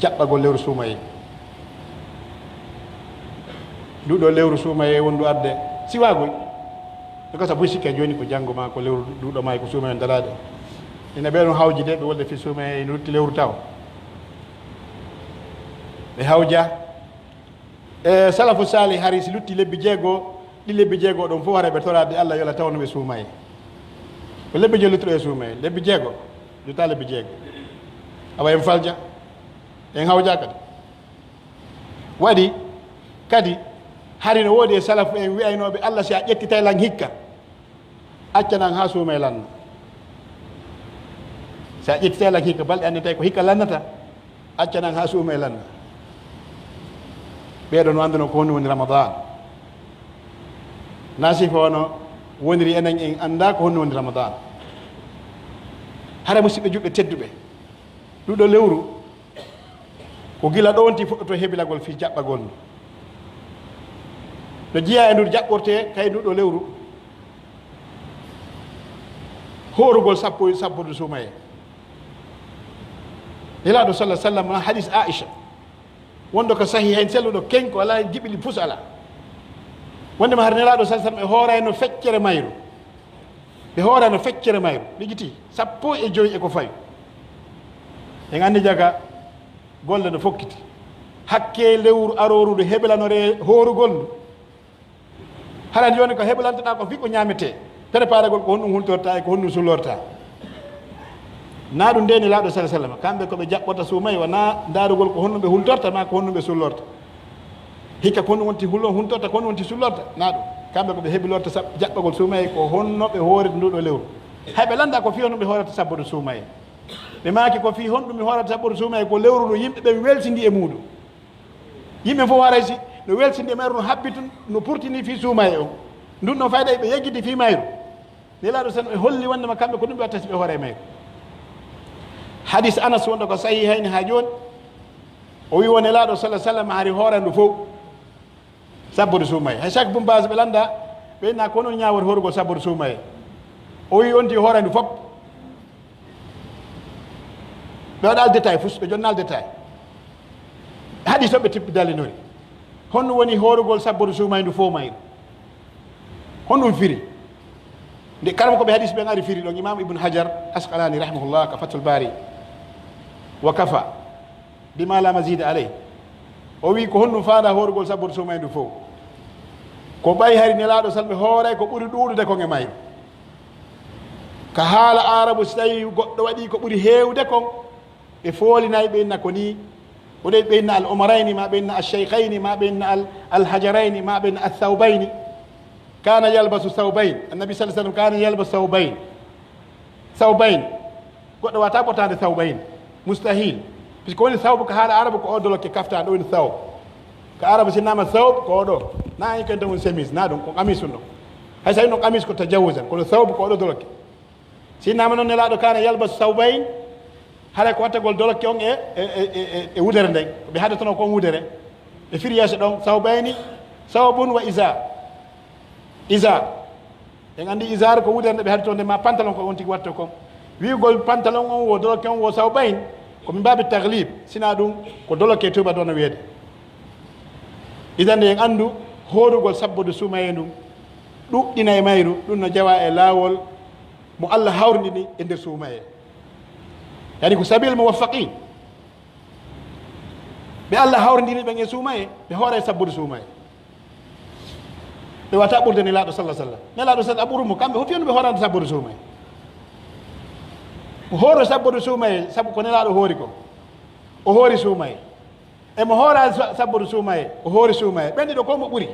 jaɓɓagol lewru suumayee. Ndu ɗoo lewru suumayee wondu arde siwaagoy. No gasa buy sikke jooni ko janngo maa ko lewru ndu ɗoo maa ko suumayee daraade. Ina ɓe ɗon hawji de, ɓe wolde fii suumayee, ina lutti lewru taw. Ɓe hawja. E salafu saalih hari si lutti lebbi jeego, ɗi lebbi jeego ɗon fof haray ɓe toraade Allah yo Allah tawno ɓe suumayee. Ko lebbi joy luttuɗo e suumayee, lebbi jeego, lutta lebbi jeego. Awa en falja, en hawja kadi. Waɗi kadi, hari no woodi e salafu en wi'aynooɓe, "Allah, si a ƴettitay lan hikka, accanan haa suumayee lanna." Si a ƴettitay lan hikka, balɗe annditay ko hikka lannata, accanan haa suumayee lanna. Ɓee ɗoo no annduno ko honɗum woni Ramadan. Na sifa wano woniri enen en anndaa ko honɗum woni Ramadan. Hara musidɓe julɓe tedduɓe, ndu ɗoo lewru ko gila ɗo wonti fuɗɗoto hebilagol fii jaɓɓagol ndu. No jeyaa e ndu jaɓɓortee kay ndu ɗoo lewru, hoorugol sappo, sappo ndu suumayee. Nelaaɗo sallallahu alaihi wasallam, hadis Aisha, wonɗo ka sahihayn, selluɗo kenko, alaa jiɓili pus alaa. Wonndema har Nelaaɗo sallallahu alaihi wasallam e hoorayno feccere mayru. Ɓe hoorayno feccere mayru, ligiti sappo e joy e ko fawi. En anndi jaka golle no fokkiti. Hakkee lewru arooru ndu hebelanoree hoorugol ndu. Haray jooni ko heɓolantoɗaa ko fii ko ñaametee, préparagol ko honɗum hultorta e ko honɗum sullorta. Na ɗum nde Nelaaɗo sallallahu alaihi wasallam, kamɓe ko ɓe jaɓɓorta suumayee, wonaa ndaarugol ko honɗum ɓe hultorta maa ko honɗum ɓe sullorta. Hikka ko honɗum wonti hulo-, hultorta, ko honɗum wonti sullorta, na ɗum. Kamɓe ko ɓe hebilorta sab-, jaɓɓagol suumayee ko honno ɓe hoorata ndu ɗoo lewru. Hay ɓe lannda ko fii honɗum ɓe hoorata sabbo ndu suumayee. Ɓe maaki ko fii honɗum ɓe hoorata sabbo ndu suumayee, ko lewru ndu yimɓe ɓen welsindi e muuɗum. Yimɓe fof haray si no welsindi e mayru, no habbi tun, no purtini fii suumayee on. Ndun ɗon fayda ɓe yeggiti fii mayru. Nelaaɗo sen e holli wondema kamɓe ko ɗum ɓe watta si ɓe hoore e mayru. Hadis Anas wonɗo ko sahihayni haa jooni, o wi'i wo Nelaaɗo sallallahu alaihi wasallam hari hoore ndu fow sabbo ndu suumayee. Hay Cheikh Bun Baz ɓe lannda, ɓe inna ko non ñaawori hoorugol sabbo ndu suumayee. O wi'i on ti hoore ndu fow. Ɓe waɗa al détail fus, ɓe jonna al détail. Hadis o ɓe tippi dalinori. Honɗum woni hoorugol sabbo ndu suumayee ndu fow mayru? Honɗum firi? Nde karamokooɓe hadis ɓen ari firi ɗon, Imam Ibn Hajar Asqalani rahimahullah ka Fathul Bari, wa kafa bima la mazida alayh. O wi'i ko honɗum faanda hoorugol sabbo ndu suumayee ndu fow? Ko ɓay hari Nelaaɗo sallallahu alaihi wasallam hooray ko ɓuri ɗuuɗude kon e mayru. Ka haala Aarabu, si tawii goɗɗo waɗii ko ɓuri heewude kon, ɓe foolinay ɓe inna ko nii, o ɗon ɓe inna al umarayni, maa ɓe inna al shaykhayni, maa ɓe inna al, al hajarayni, maa ɓe inna al thawbayni. Kaana yalbasu thawbayn. Annabi sallallahu alaihi wasallam kaana yalbasu thawbayn. Thawbayn. Goɗɗo waawataa ɓortaade sawbayni. Mustahil. Puisque woni sawbu ka haala arabu ko oo dolokke kaftaa, ɗo woni sawb. Ka arabu si naama sawb ko oo ɗo. Na en kan woni chemise, na ɗum ko qamis ɗum. Hay so no qamis ko tajawuzan, kono sawbu ko oo ɗo dolokke. Si naama noon Nelaaɗo kaana yalbasu sawbayn, haray ko wattagol dolokke on e, e, e, e, e wudere nden. Ko ɓe haɗotonoo kon wudere. Ɓe firi yeeso ɗon sawbayni, sawbun wa izar. Izar. En anndi izar ko wudere nde ɓe haɗi toon nde ma pantalon ko on tigi watta kon. Wi'ugol pantalon on wo dolokke on wo sawbayn, ko min baabi taglib, sina ɗum ko dolokke tuuba ɗon no wi'ede. Idan en anndu hoorugol sabbodu suumayee ndun, ɗuɗɗina e mayru, ɗum no jeyaa e laawol mo Allah hawrindini e nder suumayee. Yani ko sabil muwaffaqin. Ɓe Allah hawrindini ɓen e suumayee, ɓe hoora e sabbodu suumayee. Ɓe wata ɓurde Nelaaɗo sallallahu alaihi wasallam. Nelaaɗo sallallahu a ɓuru mo, kamɓe fof fiyonno ɓe hoorande sabbodu suumayee. Mo hooro sabbodu suumayee, sabu ko Nelaaɗo hoori ko. O hoori suumayee. E mo hoora sa-, sabbodu suumayee, o hoori suumayee. Ɓen ɗiɗo ko mo ɓuri.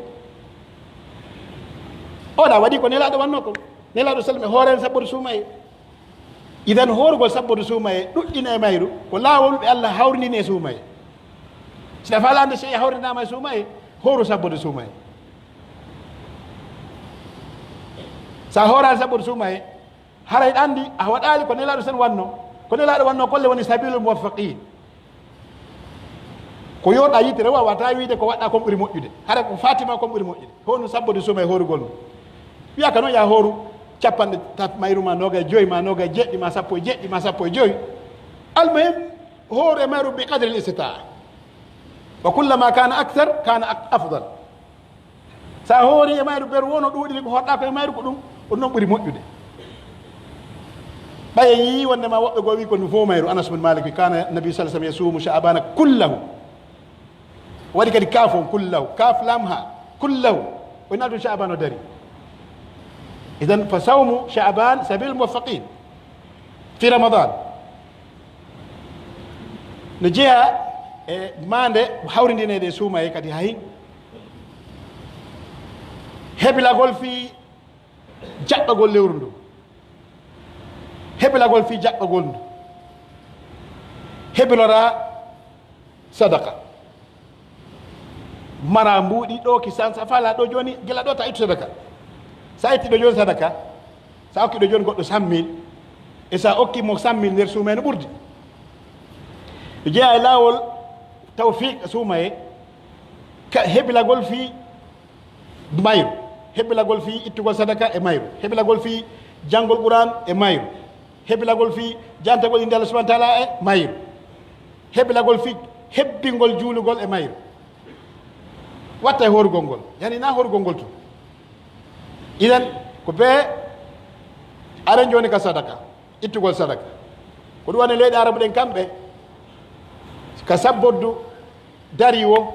O ɗa waɗi ko Nelaaɗo wanno ko. Nelaaɗo sallallahu e hoorande sabbodu suumayee. Idan hoorugol sabbodu suumayee, ɗuɗɗina e mayru, ko laawol ɓe Allah hawrindini e suumayee. Si a faalaande sey a hawrindinaama e suumayee, hooru sabbodu suumayee. Sa hooraali sabbodu suumayee, haray ɗa anndi a waɗaali ko Nelaaɗo sen wanno. Ko Nelaaɗo wanno, kolle woni sabilul muwaffaqin. Ko yooɗa yitere wa, wata wiide ko waɗɗa kon ɓuri moƴƴude. Hara ko Fatima kon ɓuri moƴƴude. Honno sabbodu suumayee hoorugol no? Wi'aka noon ya hooru capanɗe tat-, mayru ma noogay joy ma noogay jeɗɗi ma sappo e jeɗɗi ma sappo e joy. Almuhim, hooru e mayru bi qadri l-istita'a. Wa kullama kana akthar, kana ak-, afdal. Sa hoori e mayru beru wo no ɗuuɗiri ko hoɗɗa ko e mayru ko ɗum, ɗum noon ɓuri moƴƴude. Ɓay en yii wonde ma woɓɓe goo wi ko ndu fof mayru, Anas bin Malik wi, kana Nabi sallallahu alaihi wasallam yasumu Sha'bana kullahu. Waɗi kadi kaaf on kullahu, kaaf lam ha, kullahu. O ina ɗum Sha'ban o dari. Idan fa sawmu Sha'ban sabil muwaffaqin fi Ramadan. No jeyaa e maande hawrindineede e suumayee kadi hay. Hebilagol fii jaɓɓagol lewru ndu. Hebilagol fii jaɓɓagol ndu. Hebiloraa sadaka. Mara mbuuɗi ɗoo ki san, sa faala ɗoo jooni, gila ɗoo ta ittu sadaka. Sa itti ɗoo jooni sadaka, sa okki ɗoo jooni goɗɗo cent mille, e sa okki mo cent mille nder suumayee no ɓurdi. Ɓe jeyaa e laawol tawfiq suumayee, ka hebilagol fii mayru, hebilagol fii ittugol sadaka e mayru, hebilagol fii janngol Qur'aan e mayru, hebilagol fii jantagol innde Allah subhanahu wa ta'ala e mayru, hebilagol fii hebbingol juulugol e mayru. Watta e horugol ngol, yani na horugol ngol tun. Idan, ko bee aren jooni ka sadaka, ittugol sadaka. Ko ɗum woni leyɗe Arabu ɗen kamɓe, ka sabboddu dari wo,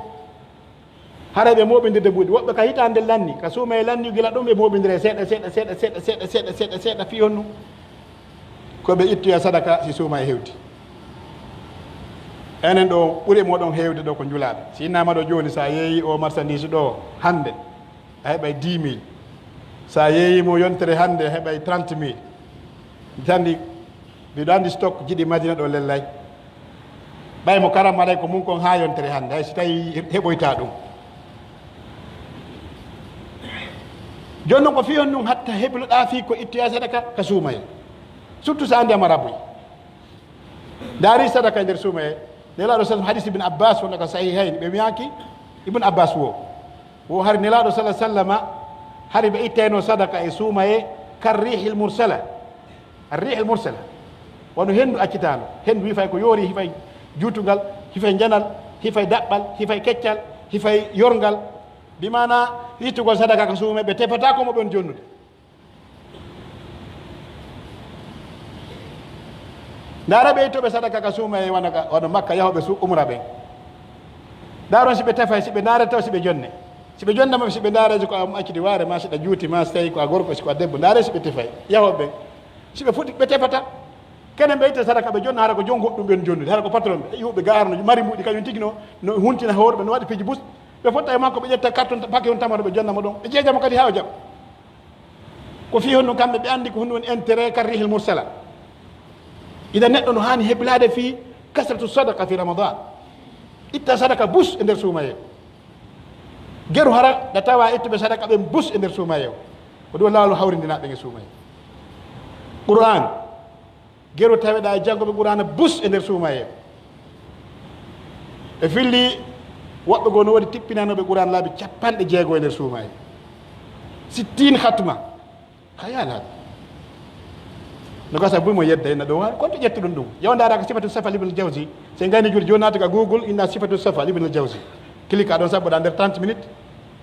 haray ɓe mooɓindirde buuɗi. Woɓɓe ka hitaande lanni, ka suumayee lanni, gila ɗum ɓe mooɓindire seeɗa, seeɗa, seeɗa, fii honno? Ko ɓe ittoya sadaka si suumayee hewti. Enen ɗo ɓuri mooɗon heewde ɗo ko njulaaɓe. Si innama ɗo jooni, sa yeeyi o marchandise ɗo hannde, a heɓay dix mille. Sa yeeyi mo yontere hannde, a heɓay trente mille. Mi tandi, miɗo andi stock jiɗi Madina ɗo lellay. Ɓay mo karam alay ko mun kon haa yontere hannde, hay si tawi heɓoyta ɗum. Jooni non ko fii honɗun hatta hebiloɗaa fii ko ittoya sadaka ka suumayee? Surtout sa andi a mara buy. Ndaari sadaka e nder suumayee. Nelaaɗo sallam hadis Ibn Abbas wonɗo ka Sahihayn, ɓe wi'aki Ibn Abbas wo. Wo hari Nelaaɗo sallallahu alaihi wasallama, hari ɓe ittayno sadaka e suumayee, kar rihil mursala. Ar rihil mursala. Wano hendu accitaano. Hendu hifay ko yoori, hifay juutungal, hifay njanal, hifay daɓɓal, hifay keccal, hifay yorngal. Bi maana ittugol sadaka ka suumayee, ɓe tefata ko mo ɓen jonnude. Ndaara ɓe ittuɓe sadaka ka suumayee wano ka, wano Makka yahooɓe su-, umra ɓen. Ndaaron si ɓe tefay, si ɓe ndaarata, si ɓe jonne. Si ɓe jonnama, si ɓe ndaara ko a acciti waare ma, si ɗa juuti ma, si tawi ko a gorko, si ko a debbo, ndaare si ɓe tefay. Yahooɓe ɓen. Si ɓe fuɗi, ɓe tefata. Kenen ɓe itta sadaka, ɓe jonna, hara ko jon goɗɗum ɓen jonnude, hara ko patron ɓe. Yi'uɓe ga arno, mari mbuuɗi, kañum tigi no, no huntina hoore, ɓe no waɗi piiji bus. Ɓe fotta e makko, ɓe ƴetta carton, paquet on tamaro, ɓe jonnamo ɗon. Ɓe jeejamo kadi haa o jaɓa. Ko fii honɗun kamɓe ɓe anndi ko honɗun woni intérêt kar rihil mursala. Idan neɗɗo no haani heblaade fii kasratu sadaqa fi Ramadan. Itta sadaka bus e nder suumayee. Geru hara na tawa ittuɓe sadaka ɓen bus e nder suumayee. Ko ɗum woni laawol hawrindinaaɓe ɓen e suumayee. Qur'an, geru taweɗaa e jannguɓe Qur'aana bus e nder suumayee. Ɓe filli woɓɓe goo no woodi tippinanooɓe Qur'an laabi capanɗe jeego e nder suumayee. Sittin khatma. Ka yaanaade. No gasa buy mo yedda en ɗo, konto ƴettuɗon ɗum? Yaw ndaara ka Sifatu Safa Ibn Jawzi. Si en gayni juuɗe jooni, naati ka Google, inna Sifatu Safa Ibn Jawzi. Kilika ɗon, sabbo ɗa nder trente minutes.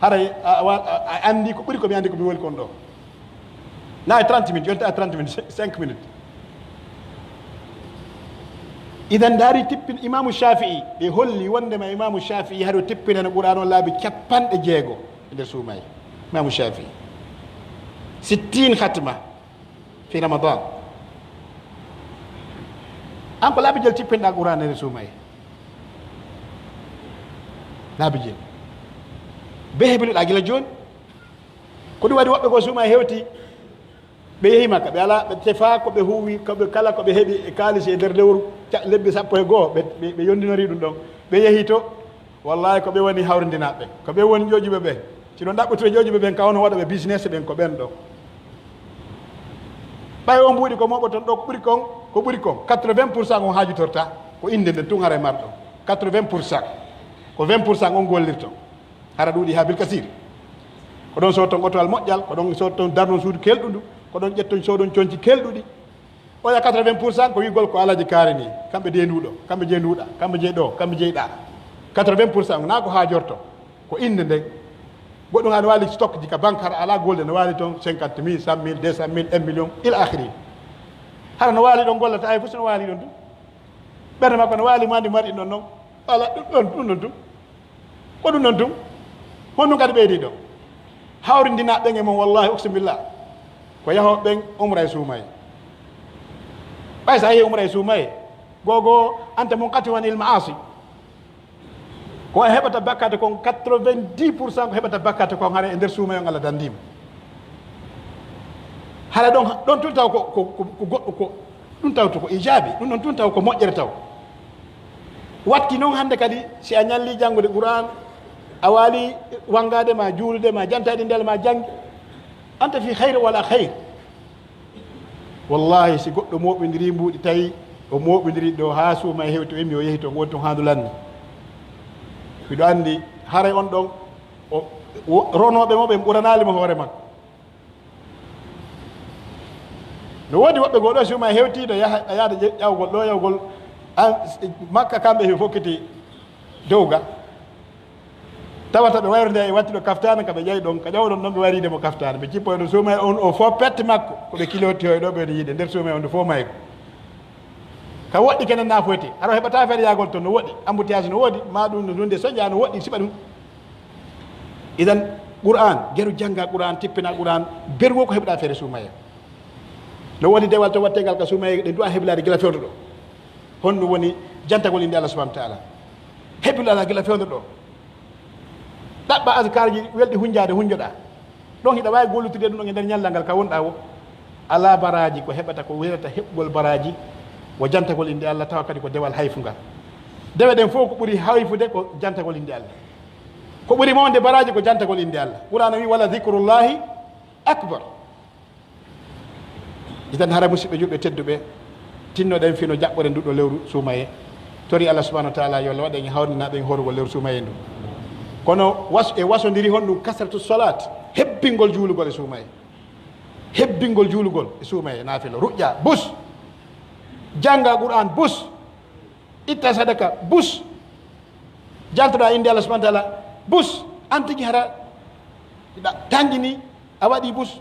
Haray a, a, a, a anndi ko ɓuri ko mi anndi ko mi woni kon ɗo. Na e trente minutes, yonta e trente minutes, cinq minutes. Idan ndaari tippin Imaamu Shafi'i, ɓe holli wondema Imaamu Shafi'i haɗo tippinana Qur'aan on laabi capanɗe jeego e nder suumayee. Imaamu Shafi'i. Sittin khatma fi Ramadan. An ko laabi jel tippinɗaa Qur'aan e nder suumayee. Laabi jel. Be hebiluɗaa gila jooni. Ko ɗum waɗi woɓɓe goo suumayee hewti. Ɓe yehi Makka, ɓe alaa, ɓe tefaa ko ɓe huuwi, ko ɓe kala ko ɓe heɓi e kaalisi e nder lewru, ca-, lebbi sappo e go'o, ɓe, ɓe, ɓe yondinori ɗum ɗon. Ɓe yehi to, wallaahi ko ɓe woni hawrindinaaɓe ɓen. Ko ɓe woni ƴoƴuɓe ɓen. Si ɗon ɗaɓɓutuɓe ƴoƴuɓe ɓen, ka on waɗa ɓe business ɓen ko ɓen ɗon. Ɓay on mbuuɗi ko moɓoton ɗo ko ɓuri kon, ko ɓuri kon. Quatre-vingts pour cent on haajutorta, ko innde nden tun haray marɗon. Quatre-vingts pour cent. Ko vingt pour cent on gollirton. Hara ɗuuɗi haa bil kasiir. Ko ɗon sooton otowal moƴƴal, ko ɗon sooton darnon suudu kelɗundu, ko ɗon ƴetton soodon conci kelɗuɗi. Oya quatre-vingts pour cent ko wi'ugol ko Alhaji Kaari nii, kamɓe deenduɗo, kamɓe jeenduɗa, kamɓe jeeɗo, kamɓe jeeɗa. Quatre-vingts pour cent naa ko haajorto, ko innde nden. Goɗɗum hano waali stock ji ka banque, hara alaa golde no waali ton cinquante mille, cent mille, deux cent mille, un million, ila akhiri. Hara no waali ɗon gollata, ay, fof si no waali ɗon tun. Ɓernde makko no waali mandi mari ɗon non. Ala ɗum ɗon, ɗum ɗon tun. Ko ɗum non tun. Honɗum kadi ɓeydi ɗon? Hawrindinaa ɓen e mon, wallahi, uqsim billah. Ko yahooɓe ɓen umra e suumayee. Ɓay so a yehi umra e suumayee, gogo anta munqati anil ma'asi. Ko a heɓata bakkaate kon, quatre-vingt-dix pour cent ko heɓata bakkaate kon, hara e nder suumayee on Allah danndii ma. Hara ɗon, ɗon tun taw ko, ko, ko, ko goɗɗo ko, ɗum tawto ko ijaabi, ɗum ɗon tun taw ko moƴƴere taw. Watti non hannde kadi, si a ñallii janngude Qur'aan, a waali wanngaade ma juulude ma jantaade ndiyal ma janngi, anta fi khayr wala khayr. Wallahi, si goɗɗo mooɓindirii mbuuɗi, tawi o mooɓindirii ɗo haa suumayee hewti, o immi o yehi ton, woni ton haandu lanni. Miɗo anndi haray on ɗon, o, o, ronooɓe mo ɓen ɓuranaali mo hoore makko. No woodi woɓɓe goo ɗo suumayee hewti no yaha, a yaada ƴe-, ƴawgol ɗo, ƴawgol an, Makka kamɓe he fokkiti dow ga. Tawata ɓe wayrude e wattuɗo kaftaana ka ɓe ƴawi ɗon, ka ƴawɗon ɗon ɓe wayriide mo kaftaana. Ɓe jippoyo ɗo suumayee on o fof pette makko, ko ɓe kiloti hoy ɗo ɓe yiide nder suumayee on ɗo fof mayko. Ka woɗɗi kenen na foyti, hara heɓata feere yaagol ton no woɗɗi, embouteillage no woodi, ma ɗum no dunde soƴa no woɗɗi, siɓa ɗum. Idan, Qur'aan, geru jannga Qur'aan, tippina Qur'aan, beru wo ko heɓuɗa feere suumayee. No woodi dewal to wattengal ka suumayee, ɗe du'a heblaade gila fewndo ɗo. Honɗum woni jantagol innde Allah subhanahu wa ta'ala? Heblu Allah gila fewndo ɗo. Ɗaɓɓa azkarji welɗi hunjaade hunjoɗa. Ɗon hiɗa waawi gollutude ɗum ɗon e nder ñallal ngal ka wonɗa wo. Alaa baraaji ko heɓata ko welata heɓugol baraaji, wo jantagol innde Allah, tawa kadi ko dewal hayfungal. Dewe ɗen fof ko ɓuri hayfude ko jantagol innde Allah. Ko ɓuri mawnude baraaji ko jantagol innde Allah. Qur'aana wi'i, "Wala zikrullahi akbar." Idan hara, musidɓe julɓe tedduɓe, tinnoɗen fii no jaɓɓoren ndu ɗo lewru suumayee. Tori Allah subhanahu wa ta'ala yo Allah waɗ en e hawrindinaaɓe e horugol lewru suumayee ndu. Kono was-, e wasondiri honɗum? Kasratu salaat, hebbingol juulugol e suumayee. Hebbingol juulugol e suumayee, naafila, ruƴƴa, bus. Jannga Qur'aan, bus. Itta sadaka, bus. Jantoɗaa innde Allah subhanahu wa ta'ala, bus. An tigi hara hiɗa tanƴini, a waɗi bus.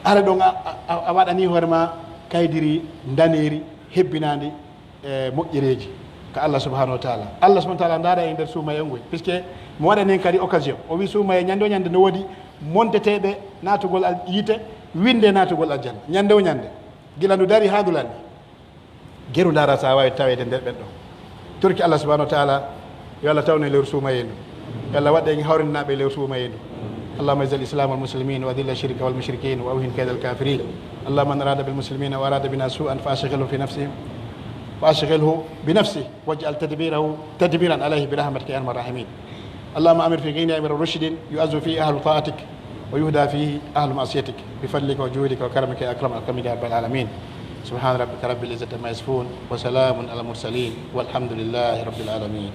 Hara ɗon a, a, a waɗani hoore ma kaydiri ndaneeri hebbinaandi e moƴƴereeji ka Allah subhanahu wa ta'ala. Allah subhanahu wa ta'ala ndaara e nder suumayee on ngoy, puisque mo waɗani en kadi occasion. O wi suumayee ñande o ñande no woodi monteteeɓe naatugol al-, yiite, winnde naatugol aljanna. Ñande o ñande. Gila ndu dari haa ndu lanni. Geru ndaara so a waawi taweede nder ɓen ɗon. Torki Allah subhanahu wa ta'ala, yo Allah tawnu en lewru suumayee ndu. Yo Allah waɗ en hawrindinaaɓe e lewru suumayee ndu. اللهم أعز الإسلام والمسلمين وأذل الشرك والمشركين وأوهن كيد الكافرين. اللهم من أراد بالمسلمين وأراد بنا سوءا فأشغله في نفسهم، فأشغله بنفسه واجعل تدبيره تدميرا عليه برحمتك يا أرحم الراحمين. اللهم أمر في غينيا أمر رشد يعز فيه أهل طاعتك ويهدى فيه أهل معصيتك بفضلك وجودك وكرمك يا أكرم الأكرمين يا رب العالمين. سبحان ربك رب العزة عما يصفون وسلام على المرسلين والحمد لله رب العالمين.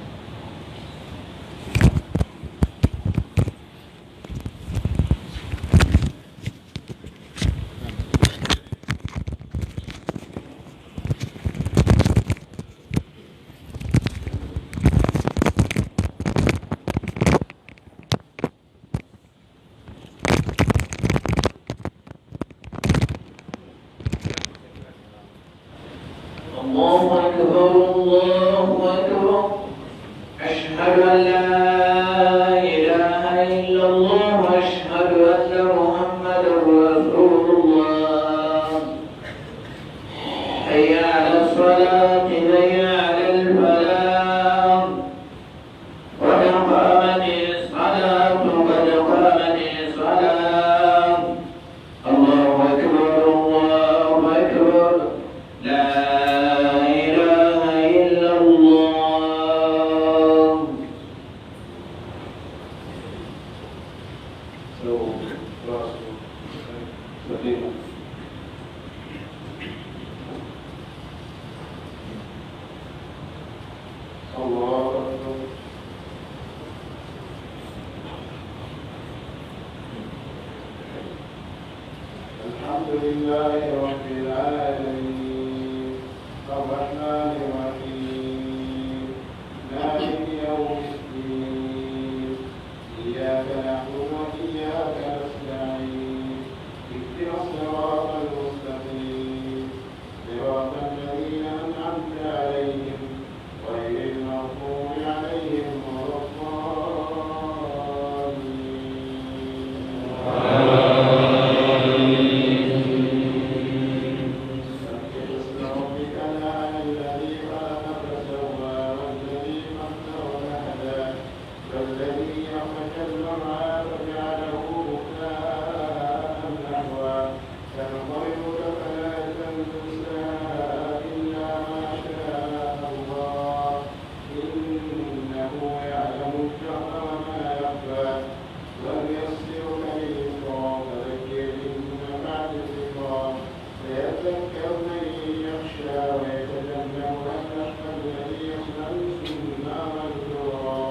الله أكبر، الله أكبر. أشهد أن لا إله إلا الله، أشهد أن محمدا رسول الله. حي على الصلاة، حي على الفلاح. قد قامت الصلاة، قد قامت الصلاة. الله أكبر، الله أكبر. لا إله إلا الله. الله أكبر. الحمد لله رب العالمين. الرحمن الرحيم. مالك يوم الدين. إياك نعبد وإياك نستعين. اهدنا الصراط المستقيم. صراط الذين أنعمت عليهم غير المغضوب عليهم ولا الضالين. سبح اسم ربك الأعلى الذي خلق فسوى والذي قدر فهدى. والذي أخرج المرعى فجعله غثاء أحوى. سنقرئك فلا تنسى إلا ما شاء الله. إنه يعلم الجهر وما يخفى. ونيسرك لليسرى فذكر إن نفعت الذكرى. سيذكر من يخشى ويتجنبها الأشقى الذي يصلى النار الكبرى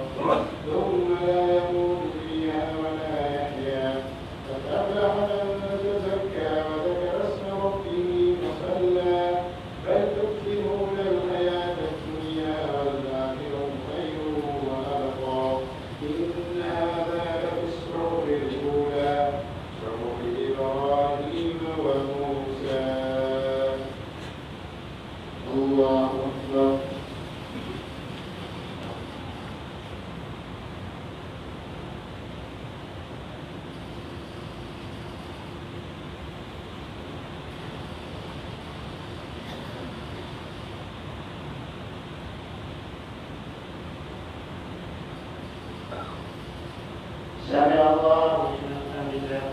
ثم لا يموت فيها ولا يحيا قد أفلح من تزكى وذكر اسم ربه فصلى بل تؤثرون الحياة الدنيا والآخرة خير وأبقى إن هذا لفي الصحف الأولى صحف إبراهيم وموسى. الله أكبر. سمع الله لمن حمده.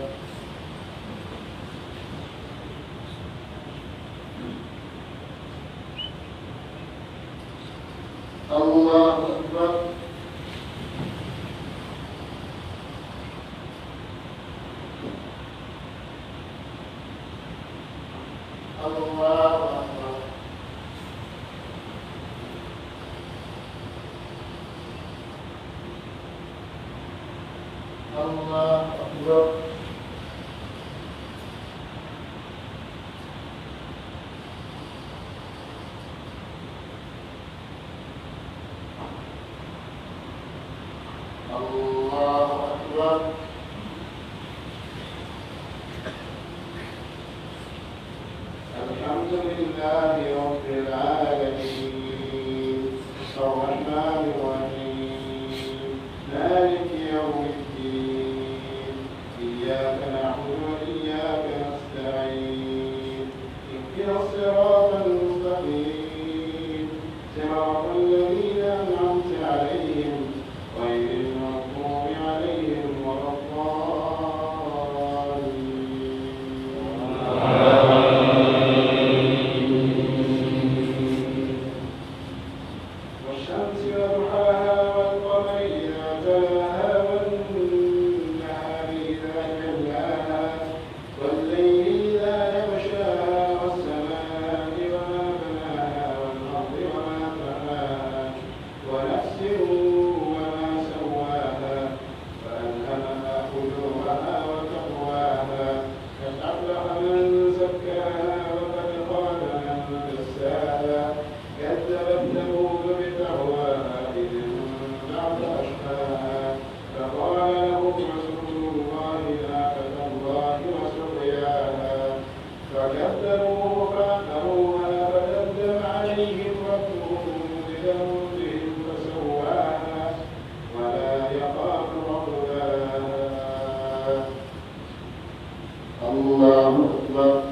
الله أكبر. الله أكبر. الله أكبر. الله أكبر. الحمد لله رب العالمين. الرحمن الرحيم. مالك يوم الدين. إياك نعبد وإياك نستعين. اهدنا الصراط المستقيم. صراط الذين أنعمت عليهم غير المغضوب عليهم ولا الضالين. وضحاها والقمر إذا تلاها والنهار إذا جلاها والليل إذا يغشاها والسماء وما بناها والأرض وما طحاها ونفس وما سواها فألهمها فجورها وتقواها قد أفلح من زكاها وقد خاب من دساها كذبت ثمود بطغواها إذ انبعث أشقاها فقال لهم رسول الله ناقة الله وسقياها فكذبوه فعقروها فدمدم عليهم ربهم بذنبهم فسواها ولا يخاف عقباها. الله أكبر.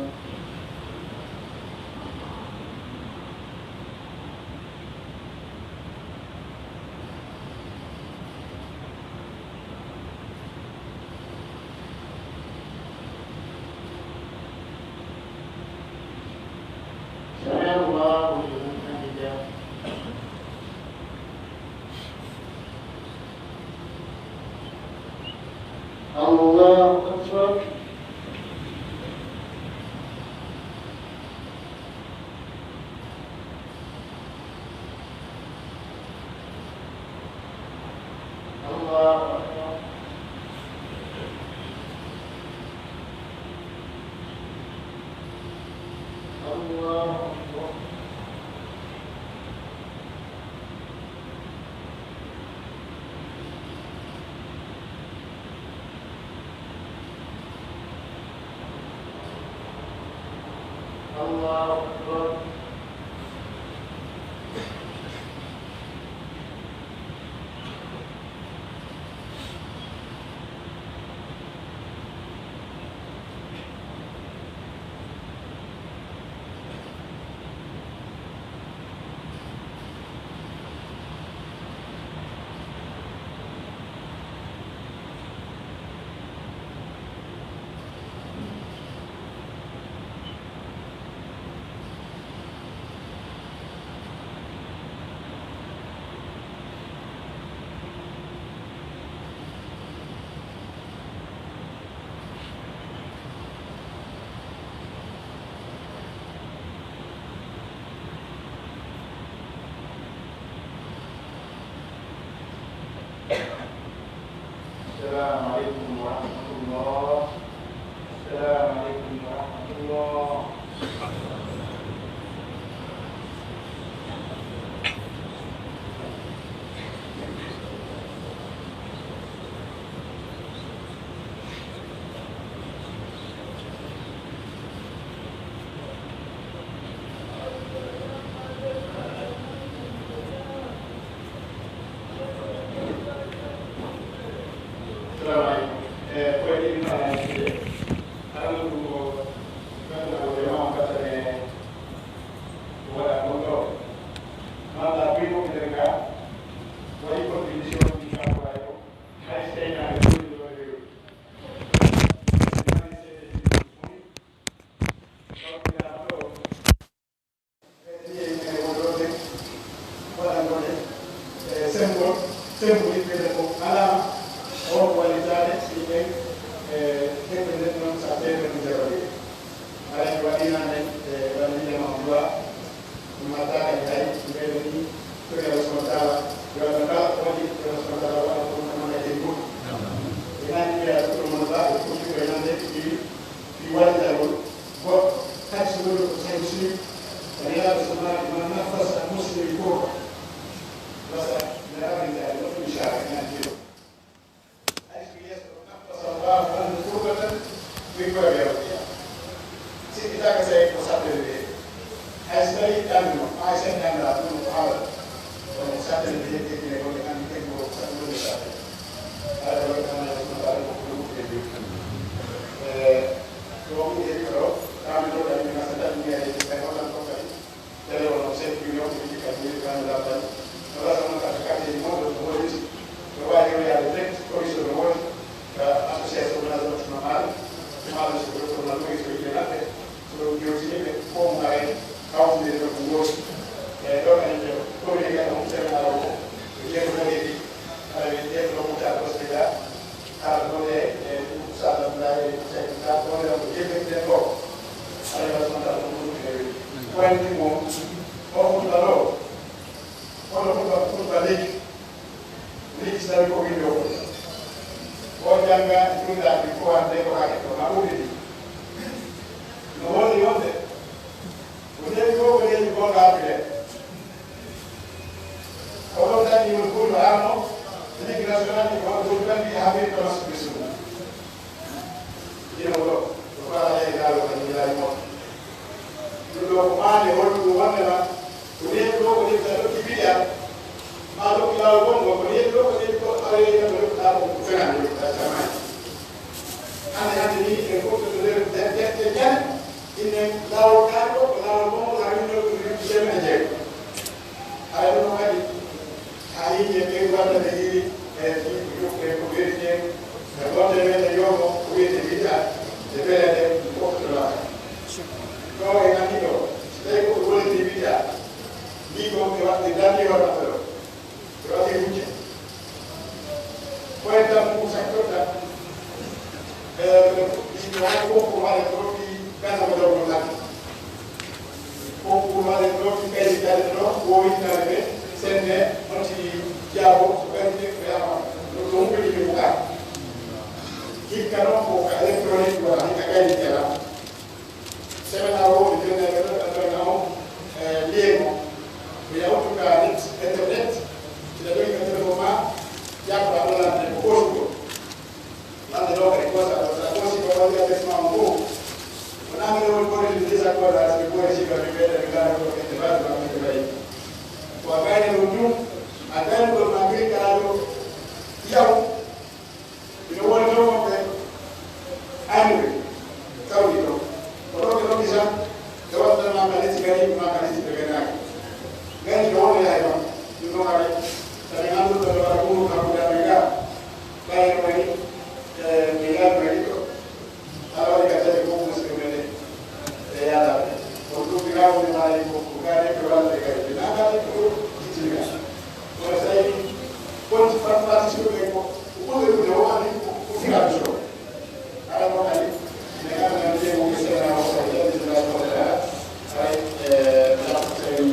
سمع الله لمن حمده. الله أكبر. الله أكبر. الله أكبر. الله أكبر. السلام عليكم ورحمة الله. السلام عليكم ورحمة الله. Salamu aleykum. E, ko waɗi ɗum alaa e ɗum de. Alaa ɗum ko ganduɗaa ko jama on battane ko waɗa ɗon ɗo. Malla ɓuri ko nder ka waɗi contribution ɗi ka ko waɗa ko. Hay so tawi ka ɗum ɗo e rewi. Mari seeɗa ɗum. Ɗiye yimɓe wonɗon ɓen, waɗanɗon en, e, semmbol, semmbol yimɓe ɓen ko alaama, o ko wallitaade yimɓe, e, heɓɓe nden non sa teemen no jaɓani ɓe. Haray ko waɗi nan en, e, ɗan yimɓe ma on du'a, ɗum addaa kadi hay, mbeɗen ni, ko Alla subhanahu wa ta'ala, yo Alla kala ko waɗi, yo Alla subhanahu wa ta'ala waɗa ko ɗum ko non e ɗen ɗum. E nan mbiya ko ɗum on ba, e ɗum ko e nan de, ɗi, ɗi wallitagol. Goɗɗo, hay so woni ko tawi sunu, ko Nelaaɗo so maaki, "Man naffasa an muslimin kurba." Wasa, Nelaaɗo wi'i, "Goɗɗo mi saara, mi addi on." Hay so yeeso ɗo, "Naffasa Allahu anhu kurbatan min kurabi yawmil qiyama." Sikkitaaka sey ko sabbere nde. Hay so tawi ɗanno, hay so tawi ɗanno, ɗum ko haala. Kono sabbere nde, ƴettine wonde anndi kadi ko sabbere nde sabbere. Haala ko woni ko Alla subhanahu wa ta'ala ko ɗum ko ɗum. Eh, Ɗo ɗum heɓi ɗo, kama ɗo kadi min nasa tan mbiya e kadi hollan ɗo kadi. Télé o no cinq millions ko yiɗi kadi min kama la tan. Wala sama kadi kadi e moɗo ko woni. Ɗo wawi ɗo yaade direct, commission no woni. Ka association wala ɗo tuma maɗa. Tuma ɗo so ɗo tuma ɗo so yiɗe naɓɓe. So ɗum jewtini ɓe, fof mo kare, kawtude ɗo ko woni. E ɗo kadi ɓe, communication on télé ala o. Ɗum ko leydi. Leydi, so tawi ko winndoo ko, o jannga juulaaji ko hannde ko hakke ko ma ɓuri ɗi. No woni wonde, ko leydi goo, ko leydi goongaaɓe ɓe. Ko ɗon tan yimɓe Fuuta arno, Ligue nationale ko ɗum tan wi'i Habiib Tamassuki Sunna. Ina ɗo, ko faala e gaalo kan wi'aaji moɗo. Ɗum ɗo ko maande holluɗo wonde ma, ko leydi ɗo ko leydi ɗo ɗi biɗa, ma ɗo ko laawol wongo, ko leydi ɗo ko leydi ɗo aroyta ko leydi ɗo ko fenaande leydi ɗo jamaani. Hannde hannde ni en fof ko nder defte jane, innen laawol kaa ɗo ko laawol wongo, haa winnoo ko leydi teemedde jeego. Hay ɗum kadi, haa yimɓe ɓe walla ɓe yi'i, e fii ko yoɓɓe ko weeti en, e wonde men e yoomo ko wiyetee bid'a, e beleɗe fof to laata. Ɗo en anndi ɗo, so tawii ko ɗum woni bid'a, ni ko ɓe waɗde dandi waɗa ɗo, ɓe waɗi hujja. Ko e tan ko sakkorta, e, ɓe fuɗɗi ko hay fof ko waɗa ɗo ɗi gasa ko dawno tan. Fof ko waɗa ɗo ɗi kaydi kadi ɗo, ko winndinaade ɓe, senne, on tigi jaabo, so kaydi ɓe, ɓe ama, ɗo, ɗo huɓɓi ɗi buka. Hikka noon ko ka électronique wala hikka kaydi kala. Semaine o, ɓe jonnay ɓe ɗo, ɓe ɗo on, eh, lien o. Ɓe yawtu ka net, internet, si ɗa jogi ka téléphone ma, jaɓɓa ɗo ladde ko koosugol. Ladde ɗo kadi koosa ɗo, sa koosi ko waɗi avertissement mo fof. Wonaa minen woni corrigé déjà ko waɗa, si ɓe corrigé ka ɓe ɓeyda ɓe ngaara ko ɓe ɓeyda ɓe ɓeyda. Ko a gayni ɗum tun, a gayni ɗum ma giri kala ɗo, yaw. Ina woni ɗon wonɓe aynuɓe, tawdi ɗon. Ko ɗon ɓe ɗon gisa, ɓe waɗata ma ka lesi gari, ma ka lesi ɓe ganaaki. Gari ko wonde yahay ɗon. Ɗum ɗon waɗi, so ɓe ngannduɗo ɓe waɗa ɗum hakkunde amen ga, ɓay en waɗi, e, ɓe yaadu waɗi ɗo. Aɗa waɗi ka tawi ko musiɗɗo meɗen. E yala. On ɗum ɓe gaawni maayi ko, ko gaade ko walla ɓe gaade. Naa gaade ko ɗo jittiri ga. Kono so tawi konti participé ɓe ko, ko ɓuri ɗum ne o anndi ko, ko firaɓe so. Aɗa mo kadi, ne kam nan je mo ke sena o sa yalli la ko da. Ay, e, la ko tawi,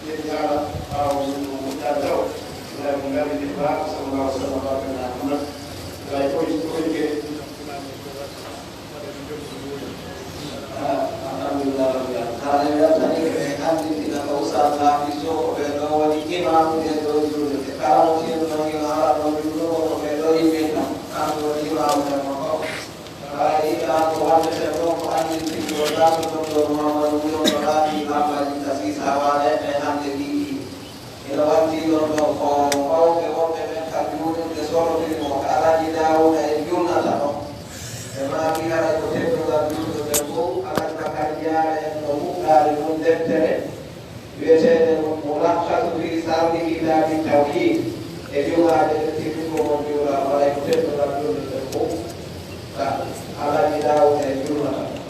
ye yala, aw, mo ya daw. Na mo ngari di ba, sallallahu alaihi wasallam, baraka Muhammad. Lay ko, ko ke. Alhamdulillah, rabbil alamin. Hara en weltanike, en anndintina ko Ustaz Nafi Sow, ko ɓee ɗoo woni imaamu ɗee ɗoo juulde. Kala mo fiyuno hino hara ɗon juulnugo, ko ɓee ɗoo yimɓe tan. Kamɓe woni imaamu men mo fof. Hara e iqraar ko waɗetee ɗoo ko anndintingo Laaɗo Doktor Muhammadu Wuro ko laatii Bambaji Kasisa Waane e hannde ɗii. Ina waɗti ɗon ɗoo ko mawɓe wonɓe ɓen ka juulirde sorotirmo ka Alhaji Daawuda en juulnata ɗon. Ɓe maaki haray ko teddungal juulɓe ɓen fow, Alhaji Bakari Jaara en no wuɗɗaade ɗum deftere wi'eteende Mulakhasu fi Sarhi Kitaabi Tawhiid e jumaaje ɗe timmingol juula, haray ko teddungal juulɓe ɓen fow ka Alhaji Daawuda en juulnata ɗon.